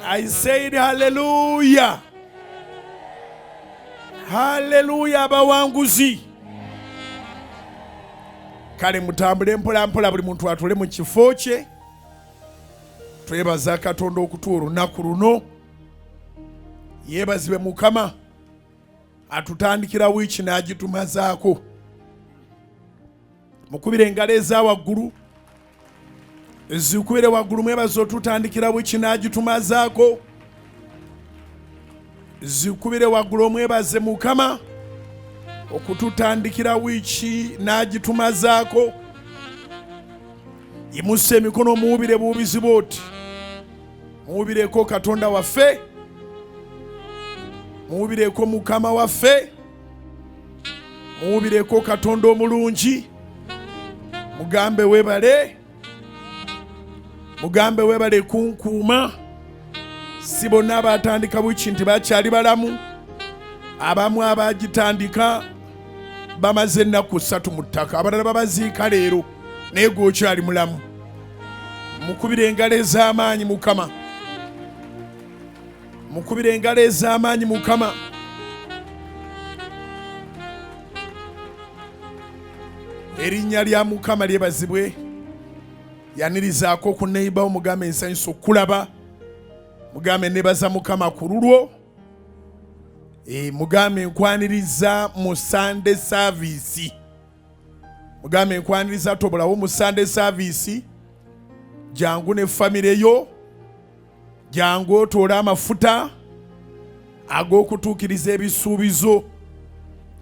I said hallelujah. Hallelujah abawanguzi. Kale mutambule mpola mpola buli muntu atule mu kifo kye. Twebaza Katonda okutuwa olunaku luno. Yeebazibwe Mukama atutandikira wiiki n'agitumazaako. Mukubire engalo eza waggulu. Zikubire waggulu mwebaza otutandikira wiiki n'agitumazaako. Zikubire waggulu omwebaze Mukama okututandikira wiiki n'agitumazaako. Yimusa emikono omuwubire buwubizi bwoti. Muwubireko Katonda waffe, muwubireko Mukama waffe, muwubireko Katonda omulungi. Mugambe webale, mugambe webale kunkuuma. Si bonna abatandika wiiki nti bakyali balamu, abamu abagitandika bamaze ennaku 3 mu ttaka, abalala babaziika leero, naye gwe okyali mulamu. Mukubire engalo ez'amaanyi Mukama, mukubire engalo ez'amaanyi Mukama. Erinnya lya Mukama lyebazibwe. Yanirizaako ku neighbor omugambe nsanyusa okukulaba, mugambe nebaza Mukama ku lulwo. Mugambe nkwaniriza mu Sunday service, mugambe nkwaniriza tobulawo mu Sunday service. Jangu ne famire yo, jangu otoole amafuta ag'okutuukiriza ebisuubizo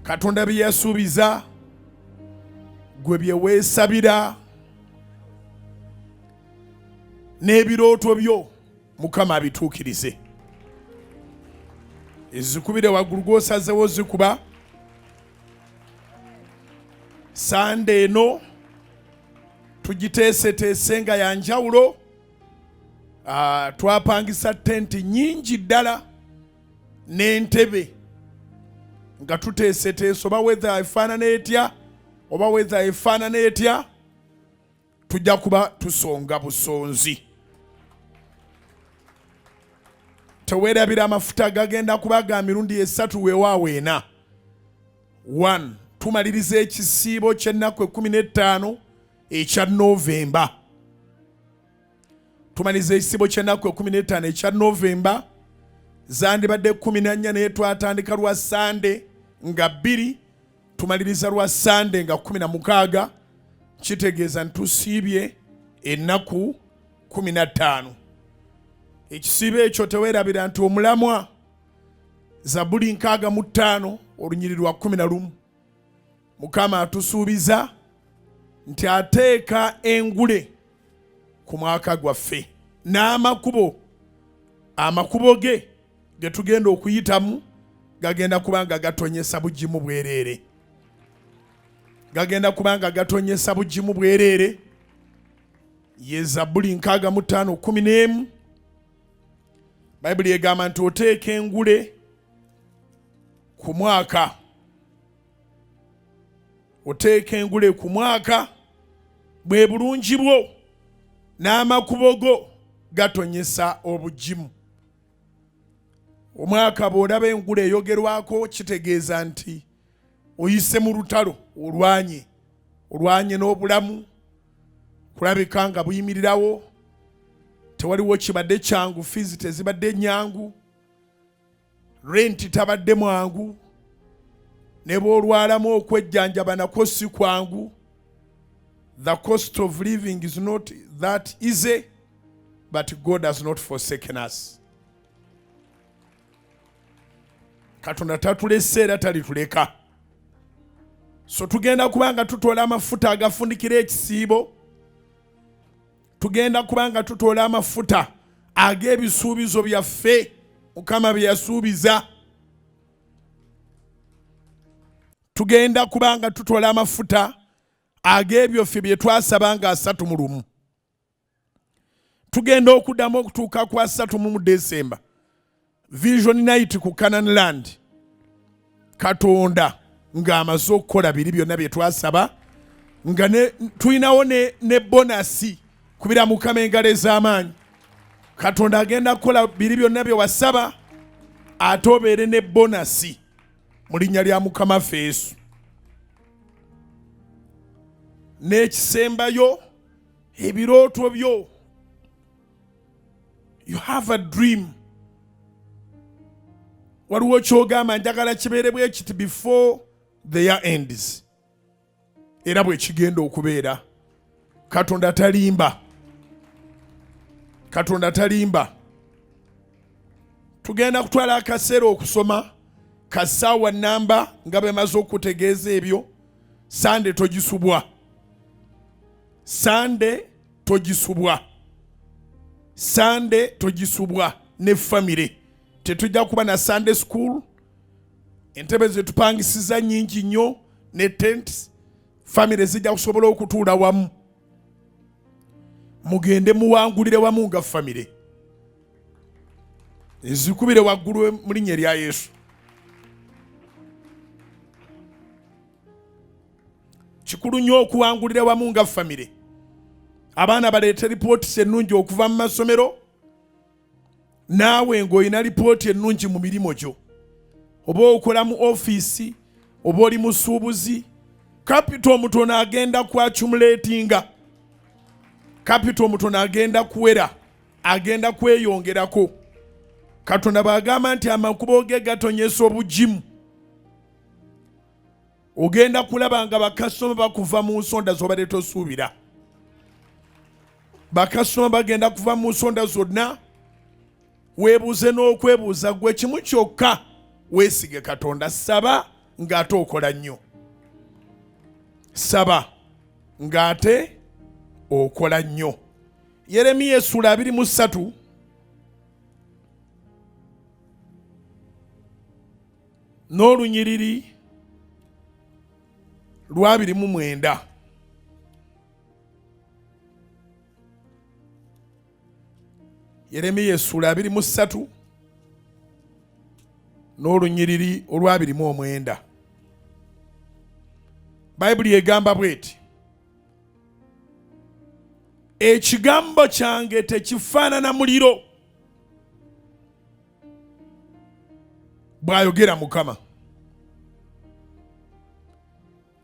Katonda bye yasuubiza gwe bye weesabira n'ebirooto byo Mukama abituukirize. Ezikubire waggulu gw'osazewo zikuba. Sande eno tugiteeseteese nga ya njawulo. Twapangisa tenti nnyingi ddala n'entebe nga tuteeseteese oba weather efaanana etya, oba weather efaanana etya, tujja kuba tusonga busonzi. Teweerabira amafuta gagenda kuba ga mirundi 3 weewaawo 4. 1, tumaliriza ekisiibo ky'ennaku 15 ekya Novemba. Tumaliriza ekisiibo ky'ennaku 15 ekya Novemba. Zandibadde 14 naye twatandika lwa Sande nga 2, tumaliriza lwa Sande nga 16. Kitegeeza nti tusiibye ennaku 15. Ekisiibo ekyo teweerabira nti omulamwa Zabuli 65 olunyiriri lwa 11. Mukama atusuubiza nti ateeka engule ku mwaka gwaffe n'amakubo, amakubo ge ge tugenda okuyitamu gagenda kuba nga gatonyesa bugimu bwereere, gagenda kuba nga gatonyesa bugimu bwereere. Ye Zabuli 65:11. Bayibuli egamba nti oteeka engule ku mwaka, oteeka engule ku mwaka, bwe bulungi bwo n'amakubo go gatonyesa obugimu. Omwaka bw'olaba engule eyogerwako kitegeeza nti oyise mu lutalo, olwanye, olwanye n'obulamu kulabika nga buyimirirawo, tewaliwo kibadde kyangu, fiizi tezibadde nyangu, renti tabadde mwangu, ne bw'olwalamu okwejjanjaba nakwo si kwangu. The cost of living is not that easy, but God has not forsaken us. Katonda tatulese era talituleka. So tugenda kuba nga tutoola amafuta agafundikira ekisiibo, tugenda kuba nga tutoola amafuta ag'ebisuubizo byaffe Mukama bye yasuubiza. Tugenda kuba nga tutoola amafuta ag'ebyo ffe bye twasaba nga 31. Tugenda okuddamu okutuuka ku 30 mu Desemba, Vision Night ku Canaan Land. Katonda ng'amaze okukola biri byonna bye twasaba, nga tulinawo ne bonasi. Kubira Mukama engalo ez'amaanyi. Katonda agenda kukola biri byonna bye wasaba, ate obeere ne bonasi mu linnya lya Mukama ffe Yesu. N'ekisembayo, ebirooto byo. You have a dream, waliwo kyogamba njagala kibeere bwe kiti before the year ends, era bwe kigenda okubeera. Katonda talimba, Katonda talimba. Tugenda kutwala akaseera okusoma kasaawa namba nga bemaze okutegeeza ebyo. Sande togisubwa, Sande togisubwa, Sande togisubwa ne famire. Tetujja kuba na Sunday school, entebe zetupangisiza nyingi nnyo ne tents, famire zijja kusobola okutuula wamu. Mugende muwangulire wamu nga famire. Nzikubire waggulu mu linnya erya Yesu. Kikulu nnyo okuwangulira wamu nga famire. Abaana baleete lipooti ennungi okuva mu masomero, naawe ng'olina lipooti ennungi mu mirimu gyo, oba okola mu ofiisi oba oli musuubuzi. Kapito omutono agenda kwacumulatinga, kapito omutono agenda kuwera, agenda kweyongerako. Katonda bw'agamba nti amakubo ge gatonyesa obugimu, ogenda kulaba nga bakasitoma bakuva mu nsonda z'obadde tosuubira. Bakasitoma bagenda kuva mu nsonda zonna. Weebuuze n'okwebuuza gwe kimu kyokka, weesige Katonda. Saba ng'ate okola nnyo, saba ng'ate okola nnyo. Yeremiya essula 23 n'olunyiriri lwa 29. Yeremiya essula 23 n'olunyiriri olwa 29, Bayibuli egamba bweti: ekigambo kyange tekifaanana muliro, bw'ayogera Mukama,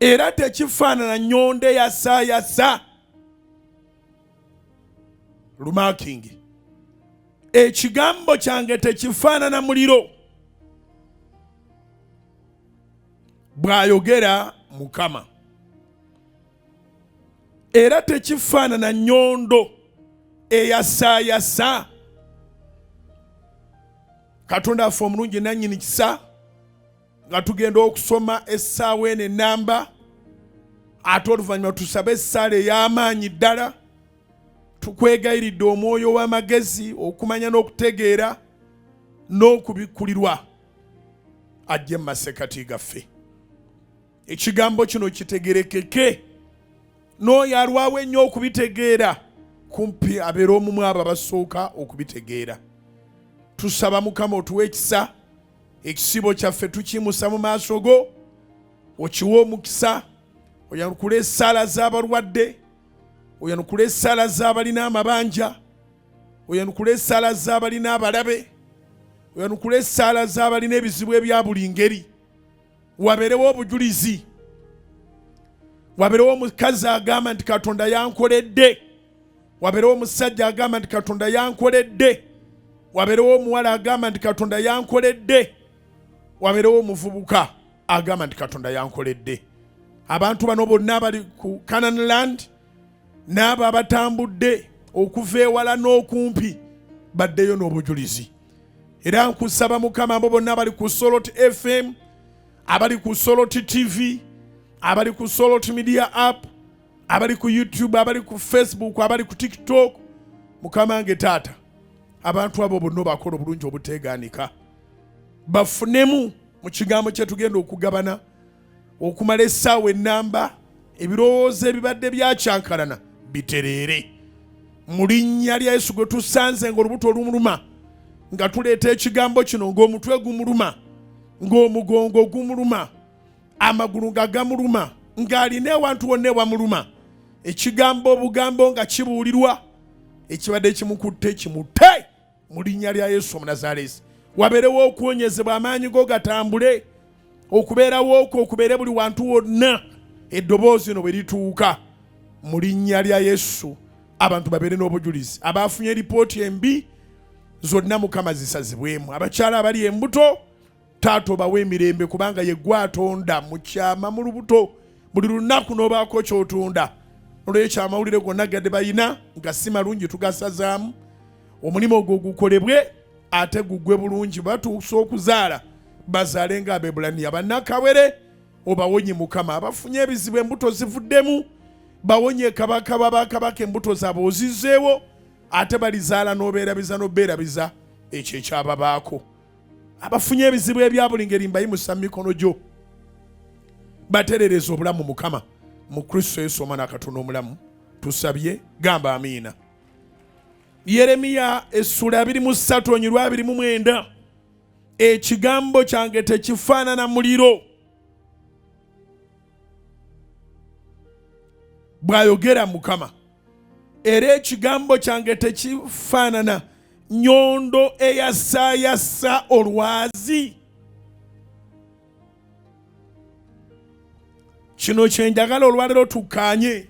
era tekifaanana nnyondo eyasaayasa. Lumakingi, ekigambo kyange tekifaanana muliro, bw'ayogera Mukama, era tekifaanana nnyondo eyasaayasa. Katonda affe omulungi nannyini kisa, nga tugenda okusoma essaawa eno ennamba, ate oluvannyuma tusabe essaala ey'amaanyi ddala. Tukwegayiridde omwoyo w'amagezi, okumanya n'okutegeera n'okubikkulirwa ajje mu masekati gaffe. Ekigambo kino kitegerekeke n'oyo alwawo ennyo okubitegeera, kumpi abeere omumu abo abasooka okubitegeera. Tusaba Mukama otuwe ekisa, ekisibo kyaffe tukimusa mu maaso go, okiwe omukisa, oyanukule essaala z'abalwadde, oyanukule essaala z'abalina amabanja, oyanukule essaala z'abalina abalabe, oyanukule essaala z'abalina ebizibu ebya buli ngeri. Wabeerewo obujulizi, wabeerewo omukazi agamba nti Katonda yankoledde, wabeerewo omusajja agamba nti Katonda yankoledde, wabeerewo omuwala agamba nti Katonda yankoledde, wabeerewo omuvubuka agamba nti Katonda yankoledde. Abantu bano bonna abali ku Canaan land n'abo abatambudde okuva ewala n'okumpi baddeyo n'obujulizi. Era nkusaba Mukama, abo bonna abali ku Solot FM, abali ku Solot TV, abali ku Solot Media app, abali ku YouTube, abali ku Facebook, abali ku TikTok, Mukama nge taata, abantu abo bonna bakola obulungi obuteegaanika, bafunemu mu kigambo kye tugenda okugabana okumala essaawa ennamba, ebirowoozo ebibadde byakyankalana bitereere mu linnya lya Yesu. Gwe tusanze ng'olubuto olumuluma nga tuleeta ekigambo kino, ng'omutwe gumuluma, ng'omugongo gumuluma, amagulu nga gamuluma, ng'alina ewantu wonna ewamuluma, ekigambo obugambo nga kibuulirwa, ekibadde kimukutte kimutte. Mu linnya lya Yesu Omunazaalesi, wabeerewo okuwonyezebwa, amaanyi go gatambule, okubeerawo okwo okubeere buli wantu wonna eddoboozi no bwe lituuka. Mu linnya lya Yesu, abantu babeere n'obujulizi. Abaafunye lipooti embi zonna, Mukama, zisazibwemu. Abakyala abali embuto, Taata, obawe emirembe, kubanga ye gwe atonda mu kyama mu lubuto buli lunaku n'obaako ky'otunda. Olwekyo amawulire gonna gadde balina nga si malungi, tugasazaamu. Omulimu ogwo gukolebwe ate gugwe bulungi. Batuusa okuzaala, bazaale nga Abebulaniya. Bannakawere obawonye, Mukama. Abafunye ebizibu, embuto zivuddemu, bawonye. Kabaka babakabaka, embuto zaabwe ozizzeewo, ate balizaala n'obeerabiza n'obeerabiza ekyo ekyababaako. Abafunye ebizibu ebya buli ngeri, mbayimusa mu mikono gyo, baterereza obulamu, Mukama. Mu Kristo Yesu, Omwana Katonda omulamu, tusabye. Gamba amiina. Yeremiya essula 23 onyirwa 29: ekigambo kyange tekifaanana muliro, bw'ayogera Mukama, era ekigambo kyange tekifaanana nyondo eyasaayasa olwazi. Kino kyenjagala olwaleero tukkaanye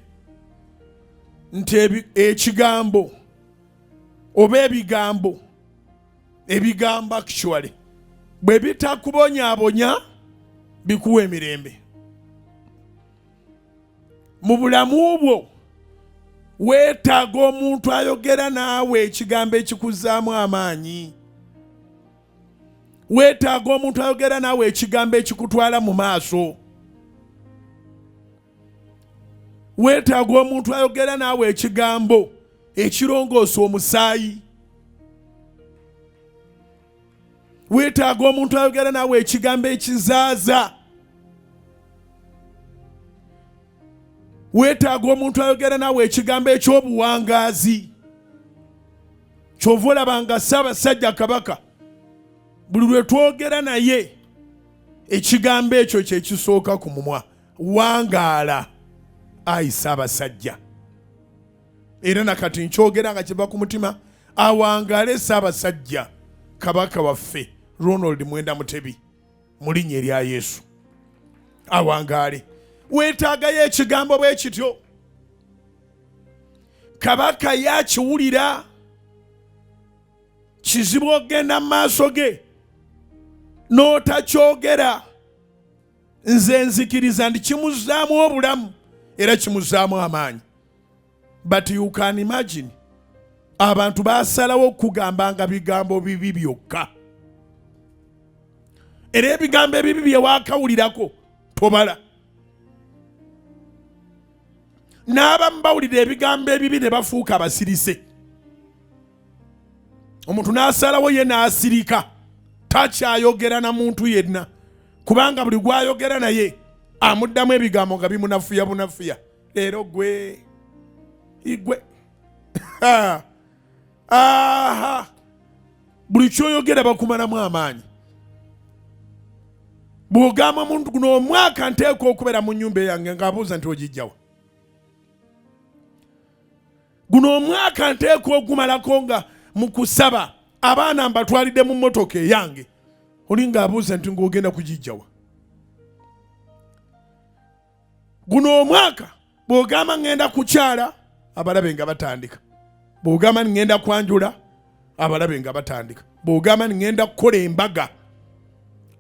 nti ekigambo oba ebigambo, ebigambo actually bwe bitakubonyaabonya, bikuwa emirembe mu bulamu bwo. Weetaaga omuntu ayogera naawe ekigambo ekikuzaamu amaanyi. Weetaaga omuntu ayogera naawe ekigambo ekikutwala mu maaso. Weetaaga omuntu ayogera naawe ekigambo ekirongoosa omusaayi. Weetaaga omuntu ayogera naawe ekigambo ekizaaza. Weetaaga omuntu ayogera naawe ekigambo ekyobuwangaazi. Kyova olaba nga Ssaabasajja Kabaka buli lwe twogera naye, ekigambo ekyo kyekisooka ku mumwa: wangaala ayi Ssaabasajja. Era nakati nkyogera nga kiva ku mutima: awangaale Ssaabasajja Kabaka waffe Ronald Mwenda Mutebi, mu linnya erya Yesu, awangaale. Weetaagayo ekigambo bwe kityo. Kabaka yakiwulira kizibu okugenda mu maaso ge n'otakyogera. Nze nzikiriza nti kimuzaamu obulamu era kimuzaamu amaanyi. But you can imagine, abantu basalawo okugambanga bigambo bibi byokka, era ebigambo ebibi bye waakawulirako tobala. N'abamu bawulira ebigambo ebibi ne bafuuka abasirise. Omuntu n'asalawo ye n'asirika, takyayogera na muntu yenna, kubanga buli gwayogera naye amuddamu ebigambo nga bimunafuya bunafuya. Leero gwe igwe aha, buli kyoyogera bakumalamu amaanyi. Bw'ogamba omuntu, guno omwaka nteekwa okubeera mu nnyumba eyange, ng'abuuza nti ogijjawa? Guno omwaka nteekwa ogumalako nga mu kusaba, abaana mbatwalidde mu mmotoka eyange, oli ng'abuuza nti ng'ogenda kugijjawa? Guno omwaka bw'ogamba ŋŋenda kukyala, abalabe nga batandika. Bw'ogamba ŋŋenda kwanjula, abalabe nga batandika. Bw'ogamba ŋŋenda kukola embaga,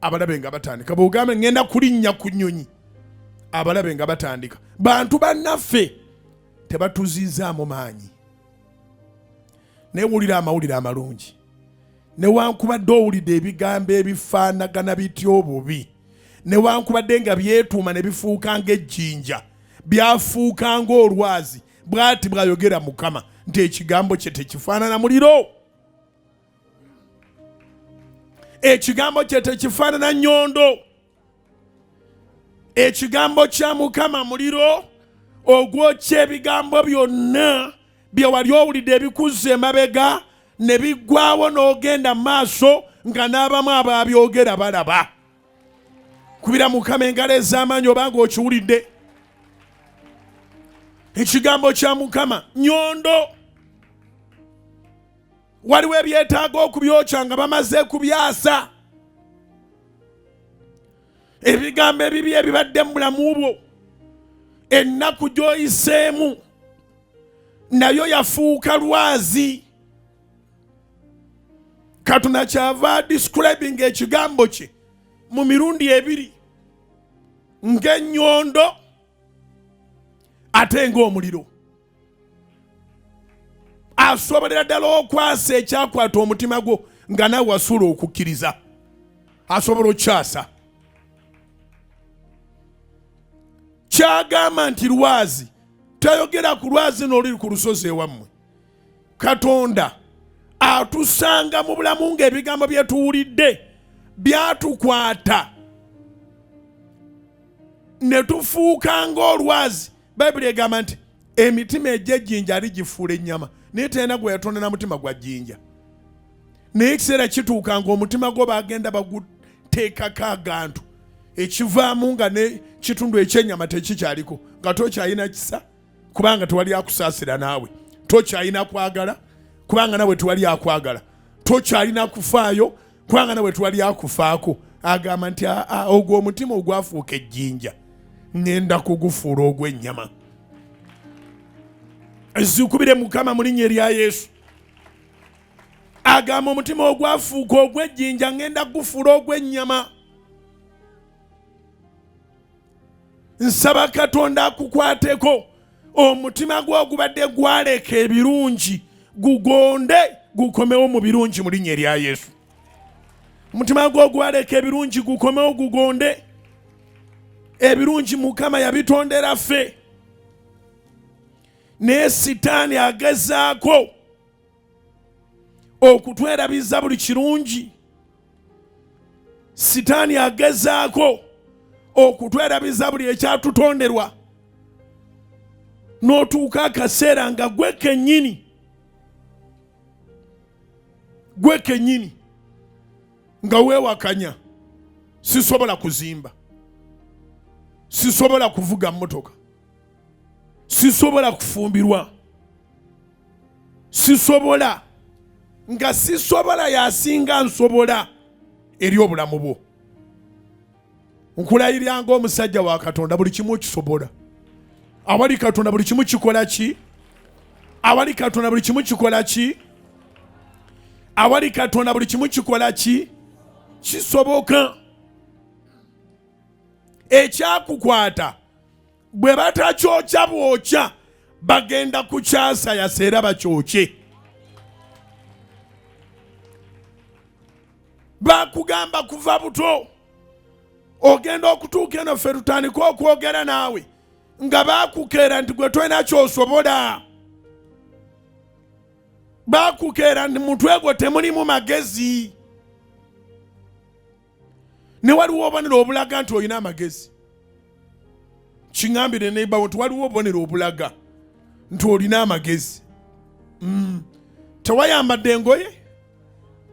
abalabe nga batandika. Bw'ogamba ŋŋenda kulinnya ku nnyonyi, abalabe nga batandika. Bantu bannaffe tebatuzizaamu maanyi. Naye wulira amawulire amalungi: newankubadde owulidde ebigambo ebifaanagana bitya obubi, newankubadde nga byetuuma ne bifuuka ng'ejjinja, byafuuka ng'olwazi, bw'ati bw'ayogera Mukama nti ekigambo kye tekifaanana muliro, ekigambo kye tekifaanana nnyondo. Ekigambo kya Mukama muliro ogwokya ebigambo byonna bye wali owulidde ebikuzza emabega ne biggwawo, n'ogenda mu maaso nga n'abamu ababyogera balaba. Kubira Mukama engalo ez'amaanyi obanga okiwulidde. Ekigambo kya Mukama nyondo. Waliwo ebyetaaga okubyokya nga bamaze kubyasa. Ebigambo ebibi ebibadde mu bulamu bwo, ennaku gy'oyiseemu nayo yafuuka lwazi. Katonda kyava describing ekigambo kye mu mirundi ebiri, ng'ennyondo ate ng'omuliro. Asobolera ddala okwasa ekyakwata omutima gwo nga nawe wasuula okukkiriza, asobola okukyasa. Kyagamba nti lwazi, tayogera ku lwazi n'oluli ku lusozi ewammwe. Katonda atusanga mu bulamu ng'ebigambo bye tuwulidde byatukwata ne tufuuka ng'olwazi. Bayibuli egamba nti emitima egy'ejjinja aligifuula ennyama, naye terina gwe yatonda na mutima gwa jjinja. Naye ekiseera kituuka ng'omutima gwo bagenda baguteekako agantu, ekivaamu nga n'ekitundu eky'ennyama tekikyaliko, nga tokyalina kisa kubanga tewali akusaasira naawe, tokyalina kwagala kubanga nawe tewali akwagala, tokyalina kufaayo kubanga nawe tewali akufaako. Agamba nti ogwo omutima ogwafuuka ejjinja ŋŋenda kugufuula ogw'ennyama. Zikubire Mukama mu linnya erya Yesu. Agamba omutima ogwafuuka ogw'ejjinja ŋŋenda kugufuula ogw'ennyama. Nsaba Katonda akukwateko, omutima gwo ogubadde gwaleka ebirungi gugonde gukomewo mu birungi mu linnya erya Yesu. Omutima gwo ogwaleka ebirungi gukomewo gugonde. Ebirungi Mukama yabitondera ffe, naye Sitaani agezaako okutwerabiza buli kirungi. Sitaani agezaako okutwerabiza buli ekyatutonderwa, n'otuuka akaseera nga gwe kennyini, gwe kennyini nga weewakanya, sisobola kuzimba, sisobola kuvuga mmotoka, sisobola kufumbirwa, sisobola, nga sisobola yasinga nsobola eri obulamu bwo. Nkulayirira ng'omusajja wa Katonda, buli kimu okisobola. Awali Katonda buli kimu kikola ki? Awali Katonda buli kimu kikola ki? Awali Katonda buli kimu kikola ki? Kisoboka. Ekyakukwata bwe batakyokya bwokya, bagenda kukyasayasa era bakyokye. Bakugamba kuva buto, ogenda okutuuka eno ffe tutandike okwogera naawe nga bakukeera nti gwe tolina kyosobola. Bakukeera nti mutwe gwo temulimu magezi. Ne waliwo obubonero obulaga nti olina amagezi. Kiŋambire neighbor nti waliwo obubonero obulaga nti olina amagezi. Tewayambadde engoye,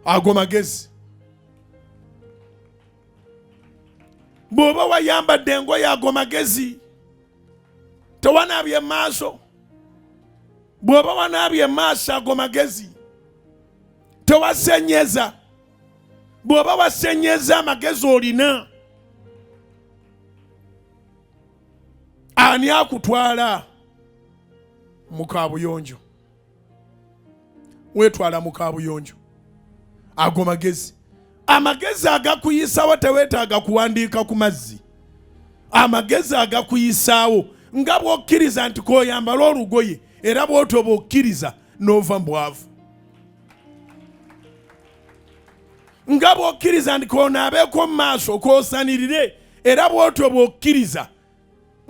ago magezi. Bw'oba wayambadde engoye, ago magezi. Tewanaabye maaso, bw'oba wanaabye maaso, ago magezi. Tewasenyeza, bw'oba wasenyeza, amagezi olina. Ani akutwala mu kabuyonjo? Weetwala mu kabuyonjo, ago magezi. Amagezi agakuyisawo teweetaaga kuwandiika ku mazzi. Amagezi agakuyisaawo nga bw'okkiriza nti k'oyambala olugoye, era bw'otyo bw'okkiriza n'ova mu bwavu. Nga bw'okkiriza nti k'onaabeeko mu maaso k'osanirire, era bw'otyo bw'okkiriza.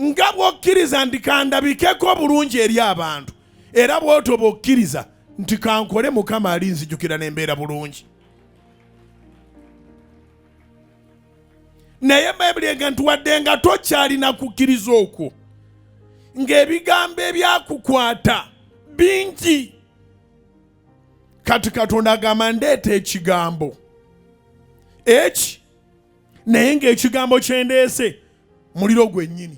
Nga bw'okkiriza nti kandabikeko bulungi eri abantu, era bw'otyo bw'okkiriza nti kankole Mukama alinzijukira n'embeera bulungi. Naye Bayibuli ega nti wadde nga tokyalina kukkiriza okwo, ng'ebigambo ebyakukwata bingi, kati Katonda agamba ndeeta ekigambo eki, naye ng'ekigambo kye ndeese muliro gwennyini.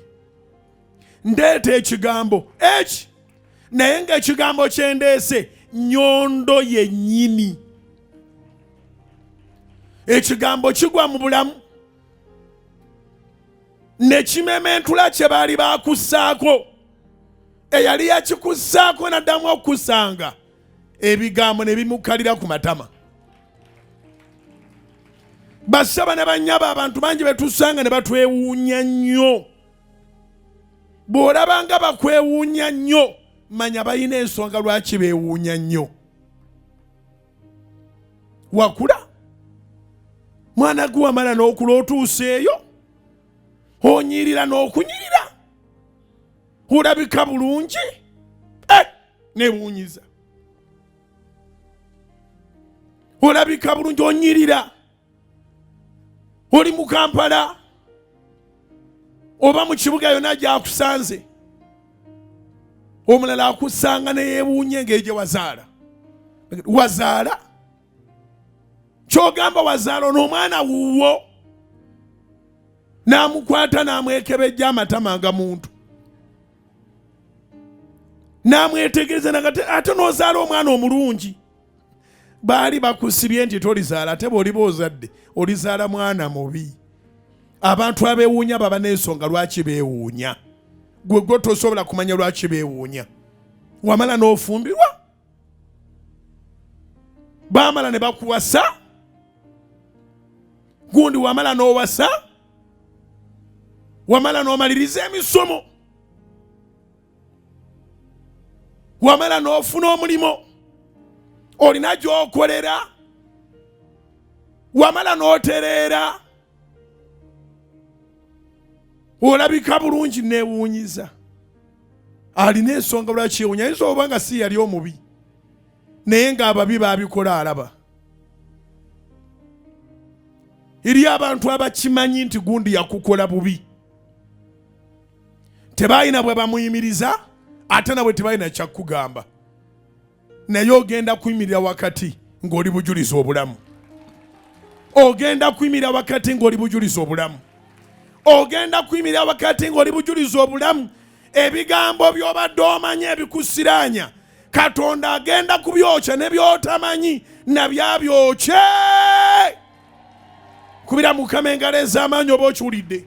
Ndeeta ekigambo eki, naye ng'ekigambo kye ndeese Nyondo yennyini. Ekigambo kigwa mu bulamu ne kimementula kye baali bakussaako. Eyali yakikussaako n'addamu okukusanga, ebigambo ne bimukalira ku matama. Basaba ne bannyabo, abantu bangi betusanga ne batwewuunya nnyo. Bw'olaba nga bakwewuunya nnyo, manya balina ensonga lwaki beewuunya nnyo. Wakula mwana gwe, wamala n'okula, otuuseeyo onyirira n'okunyirira, olabika bulungi, newuunyiza, olabika bulungi, onyirira, oli mu Kampala oba mu kibuga yonna gyakusanze. Omulala akusanga neyeewuunya engeri gye wazaala. Wazaala kyogamba wazaala ono omwana wuwo, n'amukwata n'amwekebejja amatama nga muntu, n'amwetegereza, nagate ate n'ozaala omwana omulungi. Baali bakusibye nti tolizaala, ate bw'oliba ozadde olizaala mwana mubi. Abantu abeewuunya baba n'ensonga lwaki beewuunya. Gwe gwe tosobola kumanya lwaki beewuunya. Wamala n'ofumbirwa, baamala ne bakuwasa, gundi wamala n'owasa, wamala n'omaliriza emisomo, wamala n'ofuna omulimu, olina gy'okolera, wamala n'otereera, olabika bulungi. Neewuunyiza, alina ensonga lwaki yewuunya. Ayinza oba nga si yali omubi, naye ng'ababi babikola alaba. Eri abantu abakimanyi nti gundi yakukola bubi, tebalina bwe bamuyimiriza, ate nabwe tebalina kyakugamba, naye ogenda kuyimirira wakati ng'oli bujuliza obulamu. Ogenda kuyimirira wakati ng'oli bujuliza obulamu. Ogenda kuyimirira wakati ng'oli bujuliza obulamu. Ebigambo by'obadde omanyi ebikusiraanya, Katonda agenda kubyokya, ne by'otamanyi nabyabyokye. Kubira Mukama engalo ez'amaanyi oba okiwulidde.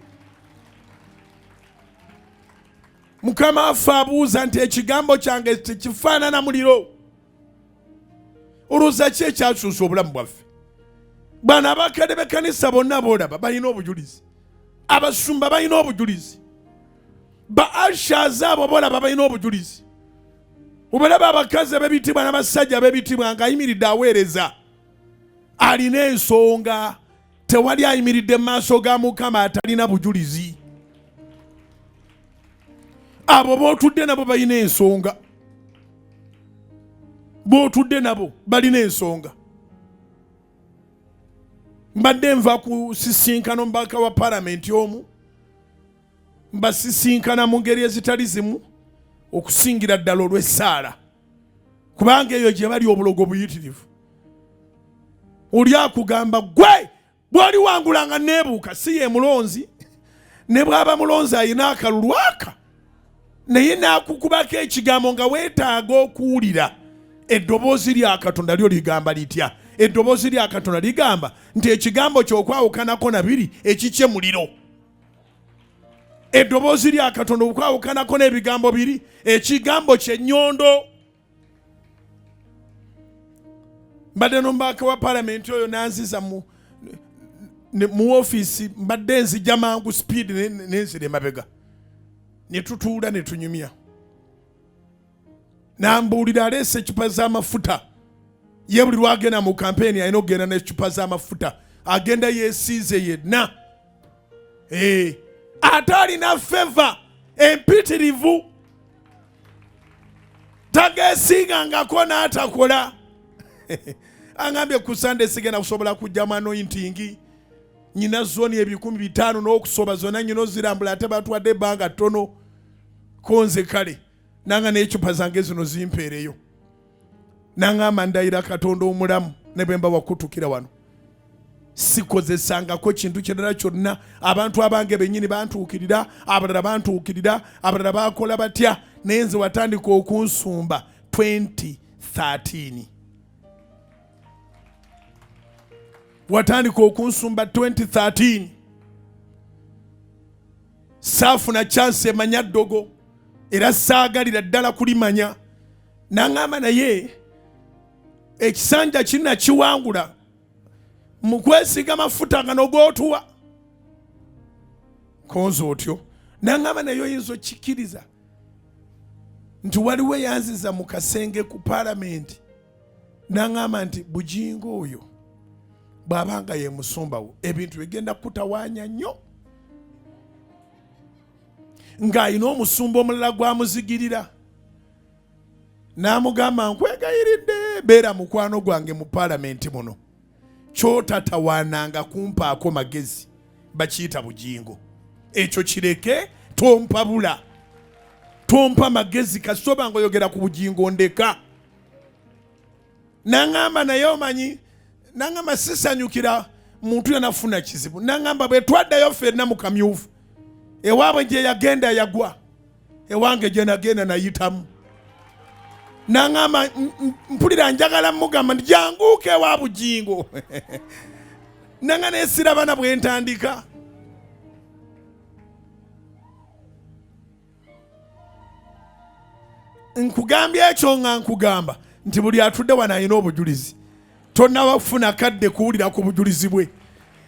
Mukama affe abuuza nti, "Ekigambo kyange tekifaanana muliro?" Olowooza ki ekyakyusa obulamu bwaffe? Bano abakadde b'ekkanisa bonna boolaba balina obujulizi, abasumba balina obujulizi, ba ushers abo boolaba balina obujulizi. Obalaba abakazi ab'ebitiibwa n'abasajja ab'ebitiibwa ng'ayimiridde aweereza, alina ensonga. Tewali ayimiridde mu maaso ga Mukama atalina bujulizi. Abo bootudde nabo balina ensonga, bootudde nabo balina ensonga. Mbadde nva ku sisinkano mubaka wa palamenti omu, mbasisinkana mu ngeri ezitali zimu, okusingira ddala olw'essaala, kubanga eyo gye bali obulogo buyitirivu. Oli akugamba, "Gwe bw'oli wangulanga neebuuka." Si ye mulonzi, ne bw'aba mulonzi ayina akalulu aka, naye n'akukubako ekigambo nga weetaaga okuwulira eddoboozi lya Katonda. Lyo ligamba litya? Eddoboozi lya Katonda ligamba nti ekigambo kyokwawukanako nabiri ekikye muliro. Eddoboozi lya Katonda okwawukanako n'ebigambo biri, ekigambo kyenyondo. Mbadde nomubaka wa palamenti oyo nanziza mu ofiisi, mbadde nzija mangu speed, nenzira emabega, ne tutuula ne tunyumya. Nambuulira aleese ecupa z'amafuta. Ye buli lwagenda mu kampeyini alina okugenda n'ecupa z'amafuta, agenda yeesiize yenna. Ate alina favour empitirivu, tageesiigangako n'atakola. Angambye, "Ku Sande sigenda kusobola kujjamu anointing, nyina zoni 500,000 n'okusoba zonna nyina ozirambula, ate batwadde ebbanga ttono konze." Kale nanga n'ecupa zange zino zimpeereyo. Naŋŋamba, "Ndayira Katonda omulamu, ne bwe mba wakutukira wano sikozesangako kintu kirala kyonna. Abantu abange bennyini bantuukirira, abalala bantuukirira, abalala bakola batya, naye nze watandika okunsumba 20 2013. Watandika okunsumba 2013. Saafuna chance emanya ddogo era saagalira ddala kulimanya. Naŋŋamba naye ekisanja kina kiwangula mu kwesiga mafuta gano g'otuwa. Konze otyo. Naŋŋamba naye oyinza okikiriza nti waliwo eyanziza mu kasenge ku paalamenti n'aŋŋamba nti Bugingo oyo bw'aba nga ye musumba wo ebintu bigenda kutawaanya nnyo, ng'alina omusumba omulala gw'amuzigirira. N'amugamba nkwegayiridde beera mukwano gwange mu paalamenti muno, ky'otatawaananga kumpaako magezi bakiyita Bugingo, ekyo kireke, tompabula, tompa magezi, kasita nga oyogera ku Bugingo ndeka. N'aŋŋamba naye omanyi, n'aŋŋamba sisanyukira muntu yenafuna kizibu. N'aŋŋamba bwe twaddayo ffenna mu kamyufu ewaabwe gye yagenda yagwa, ewange gye nagenda nayitamu. N'aŋŋamba mpulira njagala mugamba nti janguuka ewa Bugingo. Nanga naye siraba na bwe ntandika. Nkugambye ekyo nga nkugamba nti buli atudde wano alina obujulizi, tonnaba kufuna kadde kuwulira ku bujulizi bwe,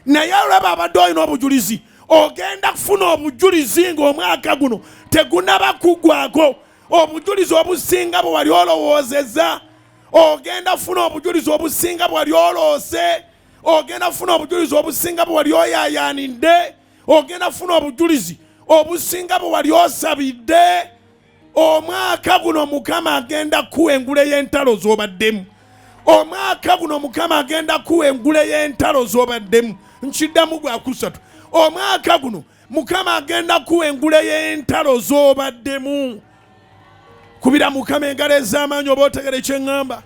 naye olaba abadde olina obujulizi, ogenda kufuna obujulizi ng'omwaka guno tegunaba kuggwako. Obujulizi obusinga bwe wali olowoozezza, ogenda kufuna obujulizi obusinga bwe wali oloose, ogenda kufuna obujulizi obusinga bwe wali oyaayaanidde, ogenda kufuna obujulizi obusinga bwe wali osabidde. Omwaka guno Mukama agenda kuwa engule y'entalo z'obaddemu. Omwaka guno Mukama agenda kuwa engule y'entalo z'obaddemu. Nkiddamu gwa kusatu. Omwaka guno Mukama agenda kuwa engule y'entalo z'obaddemu. Kubira Mukama engalo ez'amaanyi oba otegere kye ŋŋamba.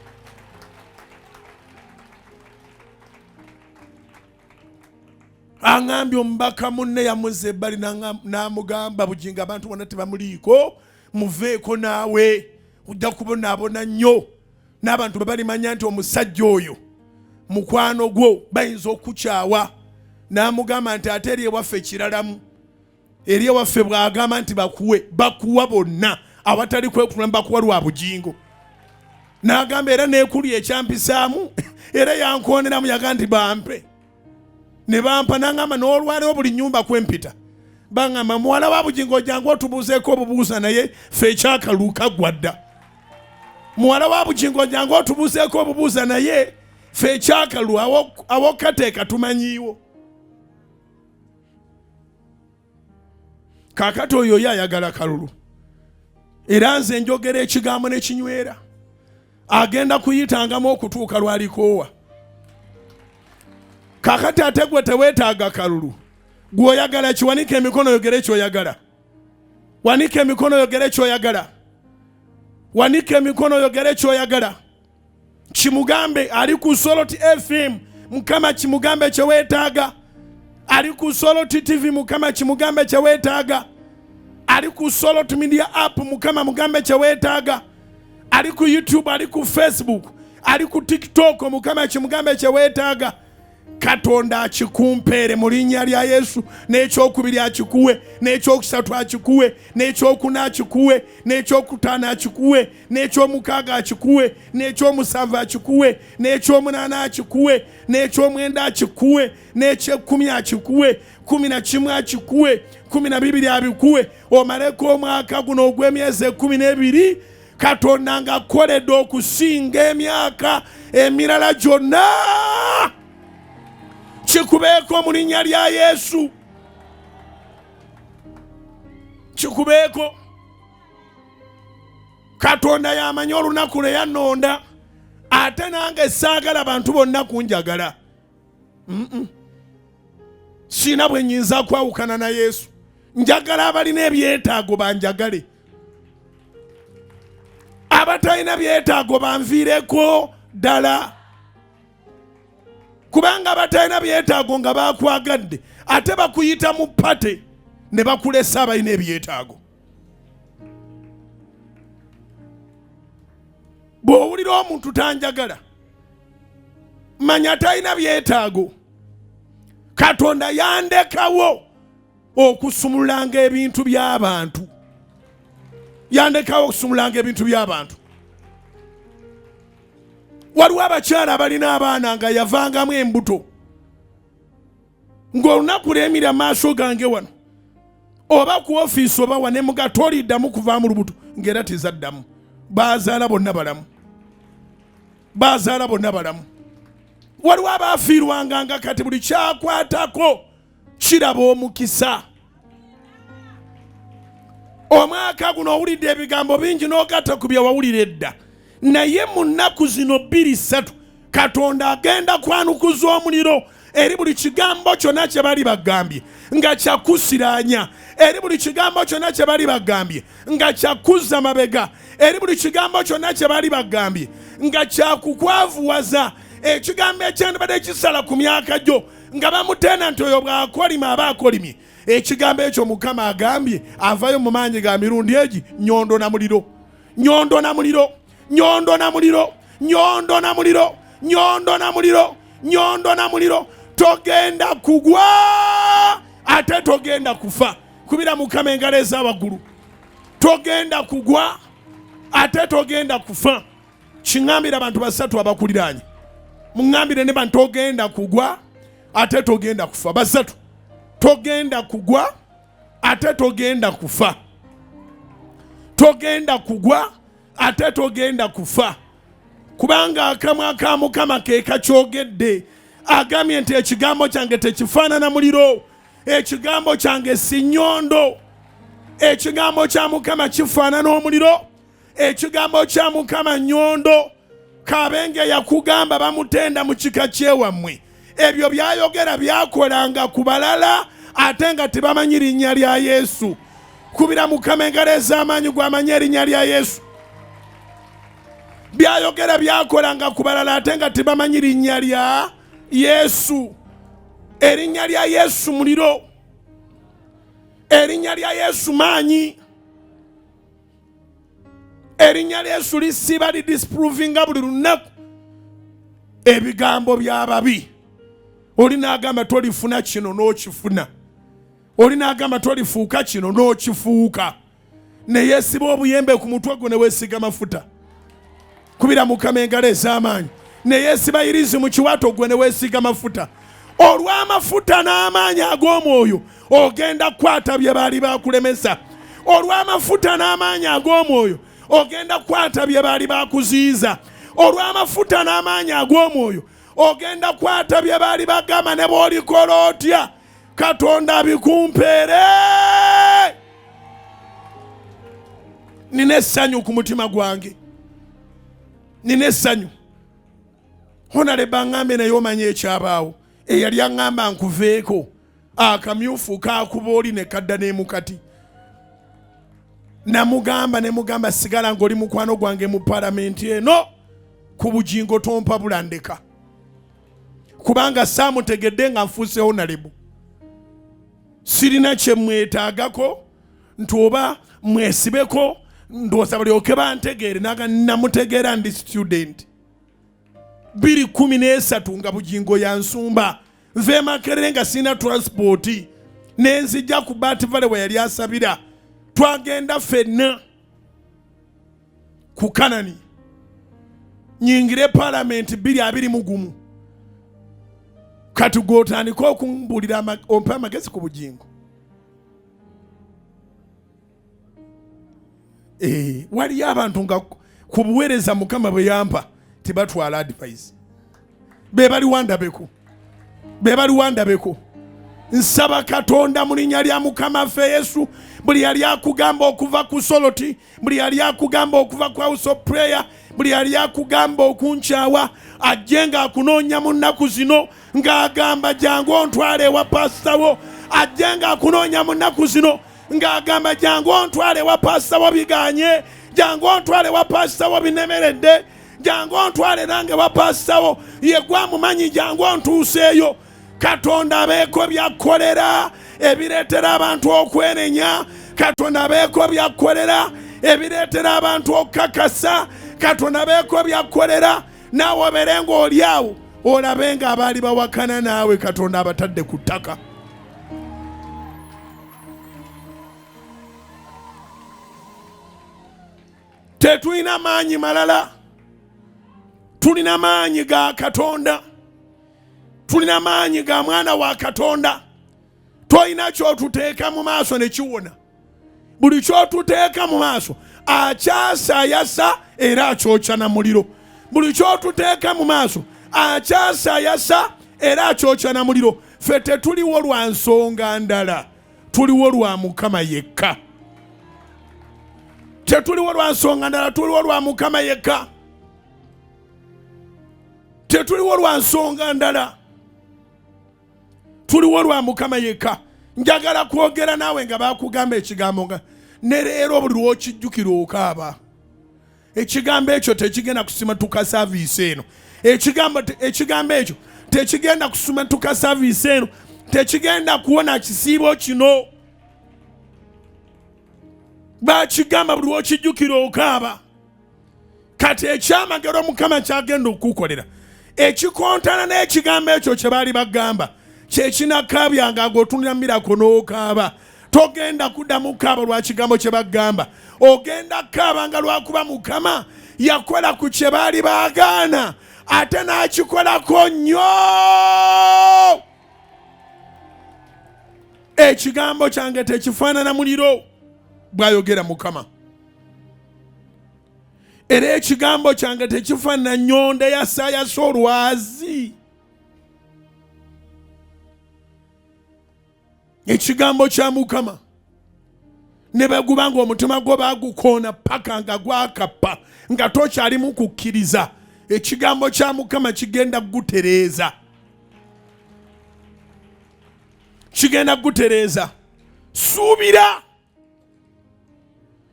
Aŋambye omubaka munne yamuzza ebbali n'amugamba Bugingo abantu bonna tebamuliiko, muveeko naawe ojja kubonaabona nnyo, n'abantu bwe balimanya nti omusajja oyo mukwano gwo bayinza okukukyawa. N'amugamba nti ate eri ewaffe kiralamu, eri ewaffe bw'agamba nti bakuwe, bakuwa bonna awatali kwekulula, bakuwa lwa Bugingo. N'agamba era neekuli ekyampisaamu era yankooneramu, yaga nti bampe ne bampa. N'angamba n'olwaleero buli nnyumba kwempita baŋŋamba muwala wa Bugingo jangu otubuuzeeko obubuuza, naye ffe ekyakaluuka gwa dda. Muwala wa Bugingo jangu otubuuzeeko obubuuza, naye ffe ekyakalu awokateeka tumanyiiwo. Kaakati oyo ye ayagala kalulu, era nze njogera ekigambo ne kinywera, agenda kuyitangamu okutuuka lwalikoowa. Kaakati ate gwe teweetaaga kalulu, gw'oyagala kiwanika emikono yogere kyoyagala, wanika emikono yogere kyoyagala, wanika emikono yogere kyoyagala. Kimugambe ali ku Soloti FM, Mukama kimugambe kyeweetaaga. Ali ku Soloti TV, Mukama kimugambe kyeweetaaga. Ali ku Soloti Media App, Mukama mugambe kyeweetaaga. Ali ku YouTube, ali ku Facebook, ali ku TikTok, Mukama kimugambe kyeweetaaga. Katonda akikumpeere mu linnya lya Yesu. N'ekyokubiri akikuwe, n'ekyokusatu akikuwe, n'ekyokuna akikuwe, n'ekyokutaano akikuwe, n'ekyomukaaga akikuwe, n'ekyomusanvu akikuwe, n'ekyomunaana akikuwe, n'ekyomwenda akikuwe, n'ekyekumi akikuwe, 11 akikuwe, 12 abikuwe, omaleko omwaka guno ogw'emyezi 12 Katonda ng'akoledde okusinga emyaka emirala gyonna. Kikubeeko mu linnya lya Yesu, kikubeeko. Katonda yamanyi olunaku lwe yannonda, ate nange saagala bantu bonna kunjagala. Sina bwe nnyinza kwawukana na Yesu. Njagala abalina ebyetaago banjagale, abatalina byetaago banviireko ddala, kubanga abatalina byetaago nga bakwagadde ate bakuyita mu pate ne bakulesa abalina ebyetaago. Bw'owulira omuntu tanjagala, manya talina byetaago. Katonda yandekawo okusumulanga ebintu by'abantu, yandekawo okusumulanga ebintu by'abantu. Waliwo abakyala abalina abaana nga yavangamu embuto, ng'olunaku lwemira maaso gange wano oba ku ofiisi oba wa, ne muga toliddamu kuvaamu lubuto, ng'era tezaddamu. Bazaala bonna balamu, bazaala bonna balamu. Waliwo abaafiirwanga nga kati buli kyakwatako kiraba omukisa. Omwaka guno owulidde ebigambo bingi n'ogatta ku bye wawulira edda, naye mu nnaku zino 2-3 Katonda agenda kwanukuza omuliro eri buli kigambo kyonna kye bali bagambye nga kyakusiraanya, eri buli kigambo kyonna kye bali bagambye nga kyakuzza mabega, eri buli kigambo kyonna kye bali bagambye nga kyakukwavuwaza. Ekigambo ekyandibadde kisala ku myaka gyo nga bamutenda nti oyo bw'akolima aba akolimye, ekigambo ekyo Mukama agambye avayo mu maanyi ga mirundi egi nyondo na muliro, nyondo na muliro, nyondo na muliro, nyondo na muliro, nyondo na muliro, nyondo na muliro. Togenda kugwa ate togenda kufa. Kubira Mukama engalo ez'awaggulu. Togenda kugwa ate togenda kufa. Kiŋŋambire abantu basatu abakuliraanye, muŋŋambire ne bantu, togenda kugwa ate togenda kufa. Basatu, togenda kugwa ate togenda kufa, togenda kugwa ate togenda kufa, kubanga akamwa ka Mukama ke kakyogedde. Agambye nti ekigambo kyange tekifaanana muliro, ekigambo kyange si nnyondo. Ekigambo kya Mukama kifaanana omuliro, ekigambo kya Mukama nnyondo. Kabenge yakugamba bamutenda mu kika kyewammwe, ebyo byayogera byakolanga ku balala ate nga tebamanyi linnya lya Yesu. Kubira Mukama engalo ez'amaanyi gw'amanyi erinnya lya Yesu. Byayogera byakolanga ku balala ate nga tebamanyi linnya lya Yesu. Erinnya lya Yesu muliro, erinnya lya Yesu maanyi, erinnya lya Yesu lisiba lidisprovinga buli lunaku ebigambo by'ababi. Oli n'agamba tolifuna kino n'okifuna, oli n'agamba tolifuuka kino n'okifuuka, neyeesiba obuyembe ku mutwe gwo ne weesiga mafuta. Kubira Mukama engalo ez'amaanyi. Neyeesiba irizi mu kiwato gwe ne weesiga mafuta. Olw'amafuta n'amaanyi ag'omwoyo ogenda kukwata bye baali bakulemesa. Olw'amafuta n'amaanyi ag'omwoyo ogenda kukwata bye baali bakuziyiza. Olw'amafuta n'amaanyi ag'omwoyo ogenda kukwata bye baali bagamba, ne bw'olikola otya Katonda abikumpeere. Nina essanyu ku mutima gwange, nina essanyu. Honaleba aŋŋambye naye omanye ekyabaawo, eyali aŋŋamba nkuveeko akamyufu kakuba oli ne kadda n'emukati. Namugamba ne mugamba sigala ng'oli mukwano gwange mu palamenti eno, ku Bugingo tompabula ndeka, kubanga saamutegedde nga nfuuse honalebu. Sirina kye mwetaagako nti oba mwesibeko ndowooza balyoke bantegeere. Naga namutegeera ndi student 2013 nga Bugingo yansumba, nva e Makerere nga sirina transport, nenzijja ku Bat Valley we yali asabira. Twagenda ffenna ku Kanani nyingire palamenti 2021. Kati gw'otandika okumbuulira ompe amagezi ku Bugingo. Waliyo abantu nga ku buweereza Mukama bwe yampa tebatwala advice, be bali wandabeko, be bali wandabeko. Nsaba Katonda mu linnya lya Mukama ffe Yesu, buli yali akugamba okuva ku soloti, buli yali akugamba okuva ku house of prayer, buli yali akugamba okunkyawa, ajje ng'akunoonya mu nnaku zino ng'agamba jangu ontwale ewa pasita wo. Ajje ng'akunoonya mu nnaku zino ng'agamba jangu ontwale ewa pasita wo, biganye, jangu ontwale ewa pasita wo, binemeredde, jangu ontwale nange ewa pasita wo, ye gwamumanyi, jangu ontuuseeyo. Katonda abeeko byakkolera ebireetera abantu okwenenya. Katonda abeeko byakkolera ebireetera abantu okukakasa. Katonda abeeko byakkolera naawe, obeere ng'oli awo olabe nga abaali bawakana naawe Katonda abatadde ku ttaka. Tetulina maanyi malala, tulina maanyi ga Katonda, tulina maanyi ga mwana wa Katonda. Tolina kyotuteeka mu maaso ne kiwona. Buli kyotuteeka mu maaso akyasayasa era akyokya na muliro. Buli kyotuteeka mu maaso akyasayasa era akyokya na muliro. Ffe tetuliwo lwa nsonga ndala, tuliwo lwa Mukama yekka. Tetuliwo lwa nsonga ndala, tuliwo lwa Mukama yekka. Tetuliwo lwa nsonga ndala, tuliwo lwa Mukama yekka. Njagala kwogera naawe nga bakugamba ekigambo nga ne leero buli lw'okijjukira okaaba. Ekigambo ekyo tekigenda kusimatuka saaviisi eno. Ekigambo ekyo tekigenda kusimatuka saaviisi eno, tekigenda kuwona kisiibo kino. Bakigamba buli lw'okijjukira okaaba. Kati ekyamagero Mukama kyagenda okukukolera ekikontana n'ekigambo ekyo kye baali bagamba kyekinakabyanga ng'otunira mirako n'okaaba. Togenda kuddamu kukaaba lwa kigambo kye bagamba, ogenda kukaaba nga lwakuba Mukama yakola ku kye baali baagaana ate n'akikolako nnyo. Ekigambo kyange tekifaanana muliro, bw'ayogera Mukama. Era ekigambo kyange tekifaanana nnyondo eyasayasa olwazi. Ekigambo kya Mukama ne bwe guba nga omutima gwo baagukoona paka nga gwakappa nga tokyalimu kukkiriza, ekigambo kya Mukama kigenda kugutereeza, kigenda kugutereeza. Suubira,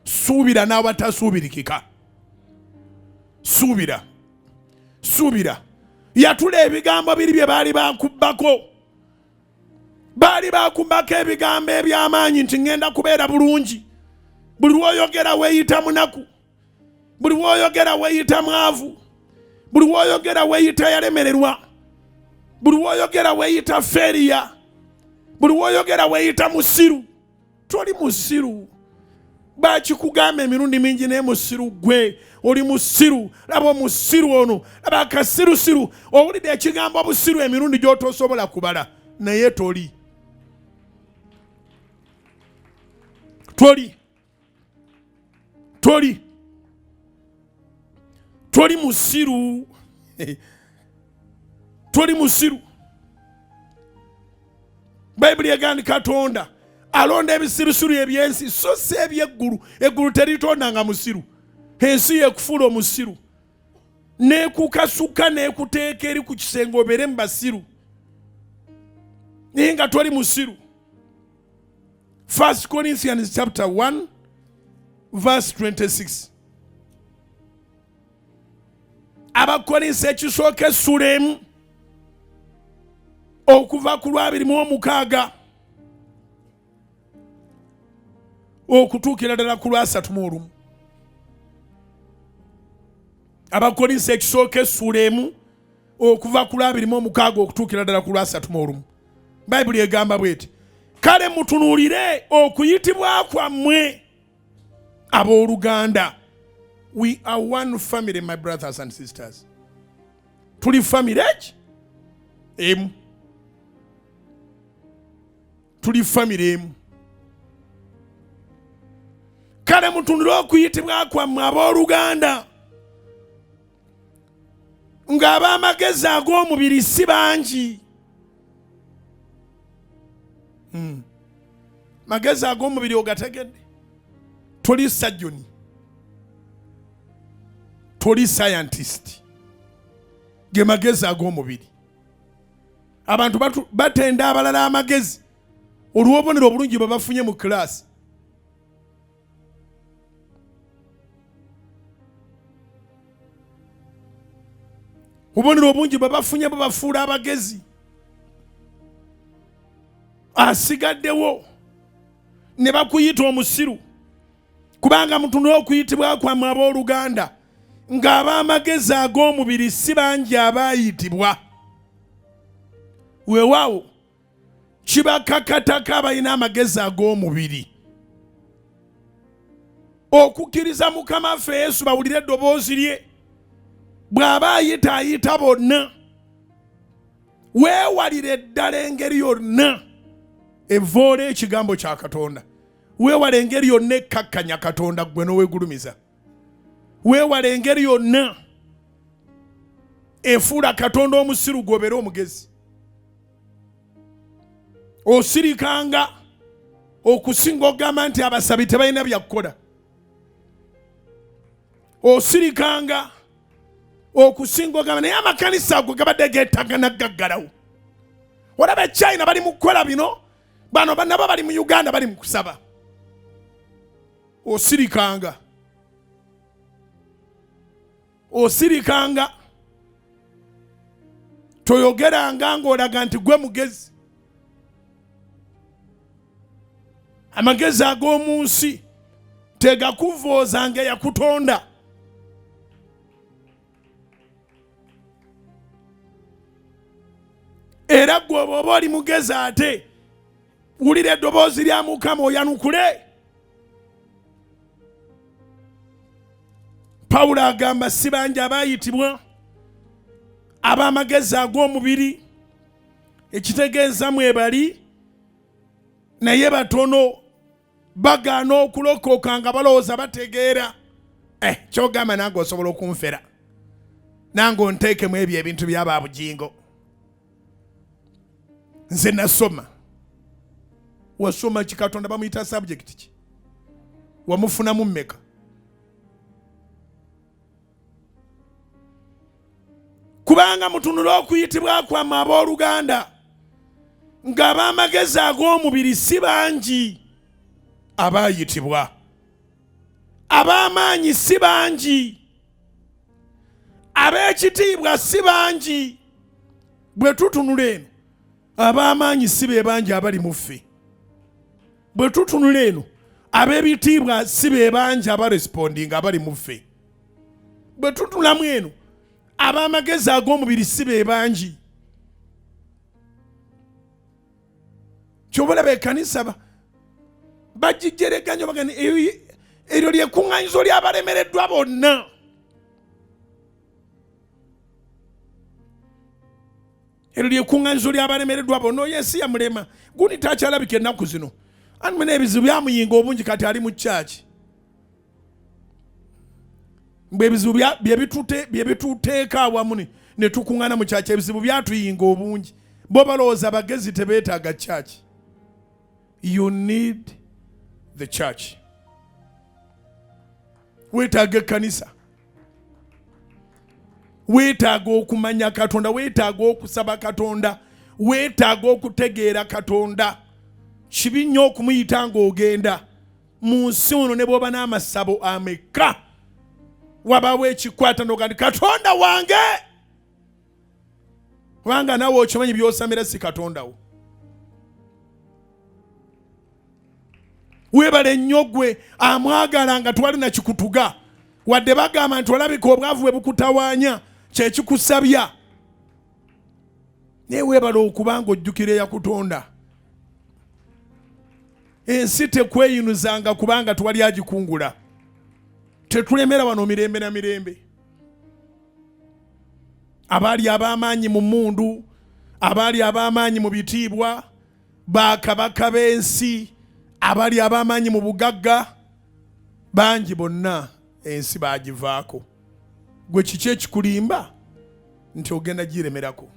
suubira n'abatasuubirikika. Suubira, suubira. Yatula ebigambo biri bye baali bakubbako. Baali bakubbako ebigambo eby'amaanyi nti ŋŋenda kubeera bulungi. Buli lw'oyogera weeyita munaku, buli lw'oyogera weeyita mwavu, buli lw'oyogera weeyita yalemererwa, buli lw'oyogera weeyita feeriya, buli lw'oyogera weeyita musiru. Toli musiru, bakikugamba emirundi mingi, naye musiru gwe, oli musiru. Laba omusiru ono, laba akasirusiru. Owulidde ekigambo obusiru emirundi gy'otosobola kubala, naye toli, toli, toli, toli musiru, toli musiru. Bayibuli egamba nti Katonda alonda ebisirusiru ebyensi so si ebyeggulu. Eggulu teritonda nga musiru, ensi yekufuula omusiru nekukasuka nekuteeka eri ku kisenge obeere mu basiru, naye nga toli musiru. 1 Corinthians chapter 1 verse 26. Abakolinso ekisooka essula 1 okuva ku lwa 26 okutuukira ddala ku lwa 31. Abakolinso ekisooka essula 1 okuva ku lwa 26 okutuukira ddala ku lwa 31. Bayibuli egamba bweti: kale mutunuulire okuyitibwa kwammwe abooluganda. We are one family, my brothers and sisters. Tuli family eki emu, tuli family emu. Kale mutunule okuyitibwa kwammwe abooluganda, ng'ab'amagezi ag'omubiri si bangi. Magezi ag'omubiri ogategedde? Toli surgeon, toli scientist, ge magezi ag'omubiri. Abantu batenda abalala amagezi olw'obubonero obulungi bwe bafunye mu kilaasi. Obubonero obungi bwe bafunye bubafuula abagezi. Asigaddewo ne bakuyita omusiru, kubanga mutunule okuyitibwa kwammwe abooluganda. Ng'ab'amagezi ag'omubiri si bangi abaayitibwa. Weewaawo kibakakatako abalina amagezi ag'omubiri okukkiriza Mukama waffe Yesu, bawulire eddoboozi lye. Bw'aba ayita, ayita bonna. Weewalire ddala engeri yonna evoola ekigambo kya Katonda. Weewala engeri yonna ekkakkanya Katonda ggwe n'owegulumiza. Weewala engeri yonna efuula Katonda omusiru gw'obeere omugezi. Osirikanga okusinga ogamba nti abasabi tebalina byakukola. Osirikanga okusinga ogamba naye amakanisa ago gabadde geetaaga naggaggalawo. Olaba e China bali mu kukola bino, bano nabo bali mu Uganda bali mu kusaba. Osirikanga, osirikanga, toyogeranga ng'olaga nti gwe mugezi. Amagezi ag'omu nsi tegakuvoozanga eyakutonda. Era gwe oba oli mugezi ate wulira eddoboozi lya Mukama oyanukule. Pawulo agamba si bangi abaayitibwa ab'amagezi ag'omubiri, ekitegeeza mwebali naye batono bagaana okulokoka nga balowooza bategeera. Kyogamba nange osobola okunfera, nange onteekemu ebyo ebintu byaba Bugingo. Nze nasoma. Wasoma ki? Katonda bamuyita subject ki? Wamufunamu mmeka? Kubanga mutunule okuyitibwa kwammwe abooluganda, ng'ab'amagezi ag'omubiri si bangi abaayitibwa, ab'amaanyi si bangi, ab'ekitiibwa si bangi. Bwe tutunula eno, ab'amaanyi si be bangi abali mu ffe. Bwe tutunula eno, ab'ebitiibwa si be bangi abarespondinga abali mu ffe. Bwe tutunulamu eno, ab'amagezi ag'omubiri si be bangi. Kyoba olaba ekkanisa bagijereganya, bagamba eryo lyekuŋŋanyizo ly'abalemereddwa bonna. Eryo lyekuŋŋanyizo ly'abalemereddwa bonna. Oyo ensi yamulema, gundi takyalabika ennaku zino, anti mwena ebizibu byamuyinga obungi, kati ali mu kyaki. Mbwe ebizibu bye bituteeka awamu ne tukuŋŋaana mu kyaki, ebizibu byatuyinga obungi. Bo balowooza abagezi tebeetaaga kyaki. You need the church. Weetaaga ekkanisa, weetaaga okumanya Katonda, weetaaga okusaba Katonda, weetaaga okutegeera Katonda. Kibi nnyo okumuyita ng'ogenda mu nsi ono ne bw'oba n'amasabo ameka, wabaawo ekikwata n'ogamba nti Katonda wange, kubanga naawe okimanyi by'osamira si Katonda wo. Weebale nnyo gwe amwagala nga twali nakikutuga, wadde bagamba nti olabika obwavu bwe bukutawaanya kyekikusabya, naye weebale okuba nga ojjukira eyakutonda. Ensi tekweyinuzanga kubanga twali agikungula. Tetulemera wano mirembe na mirembe. Abaali ab'amaanyi mu mmundu, abaali ab'amaanyi mu bitiibwa, bakabaka b'ensi, abaali ab'amaanyi mu bugagga, bangi bonna ensi baagivaako. Gwe kiki ekikulimba nti ogenda giremerako?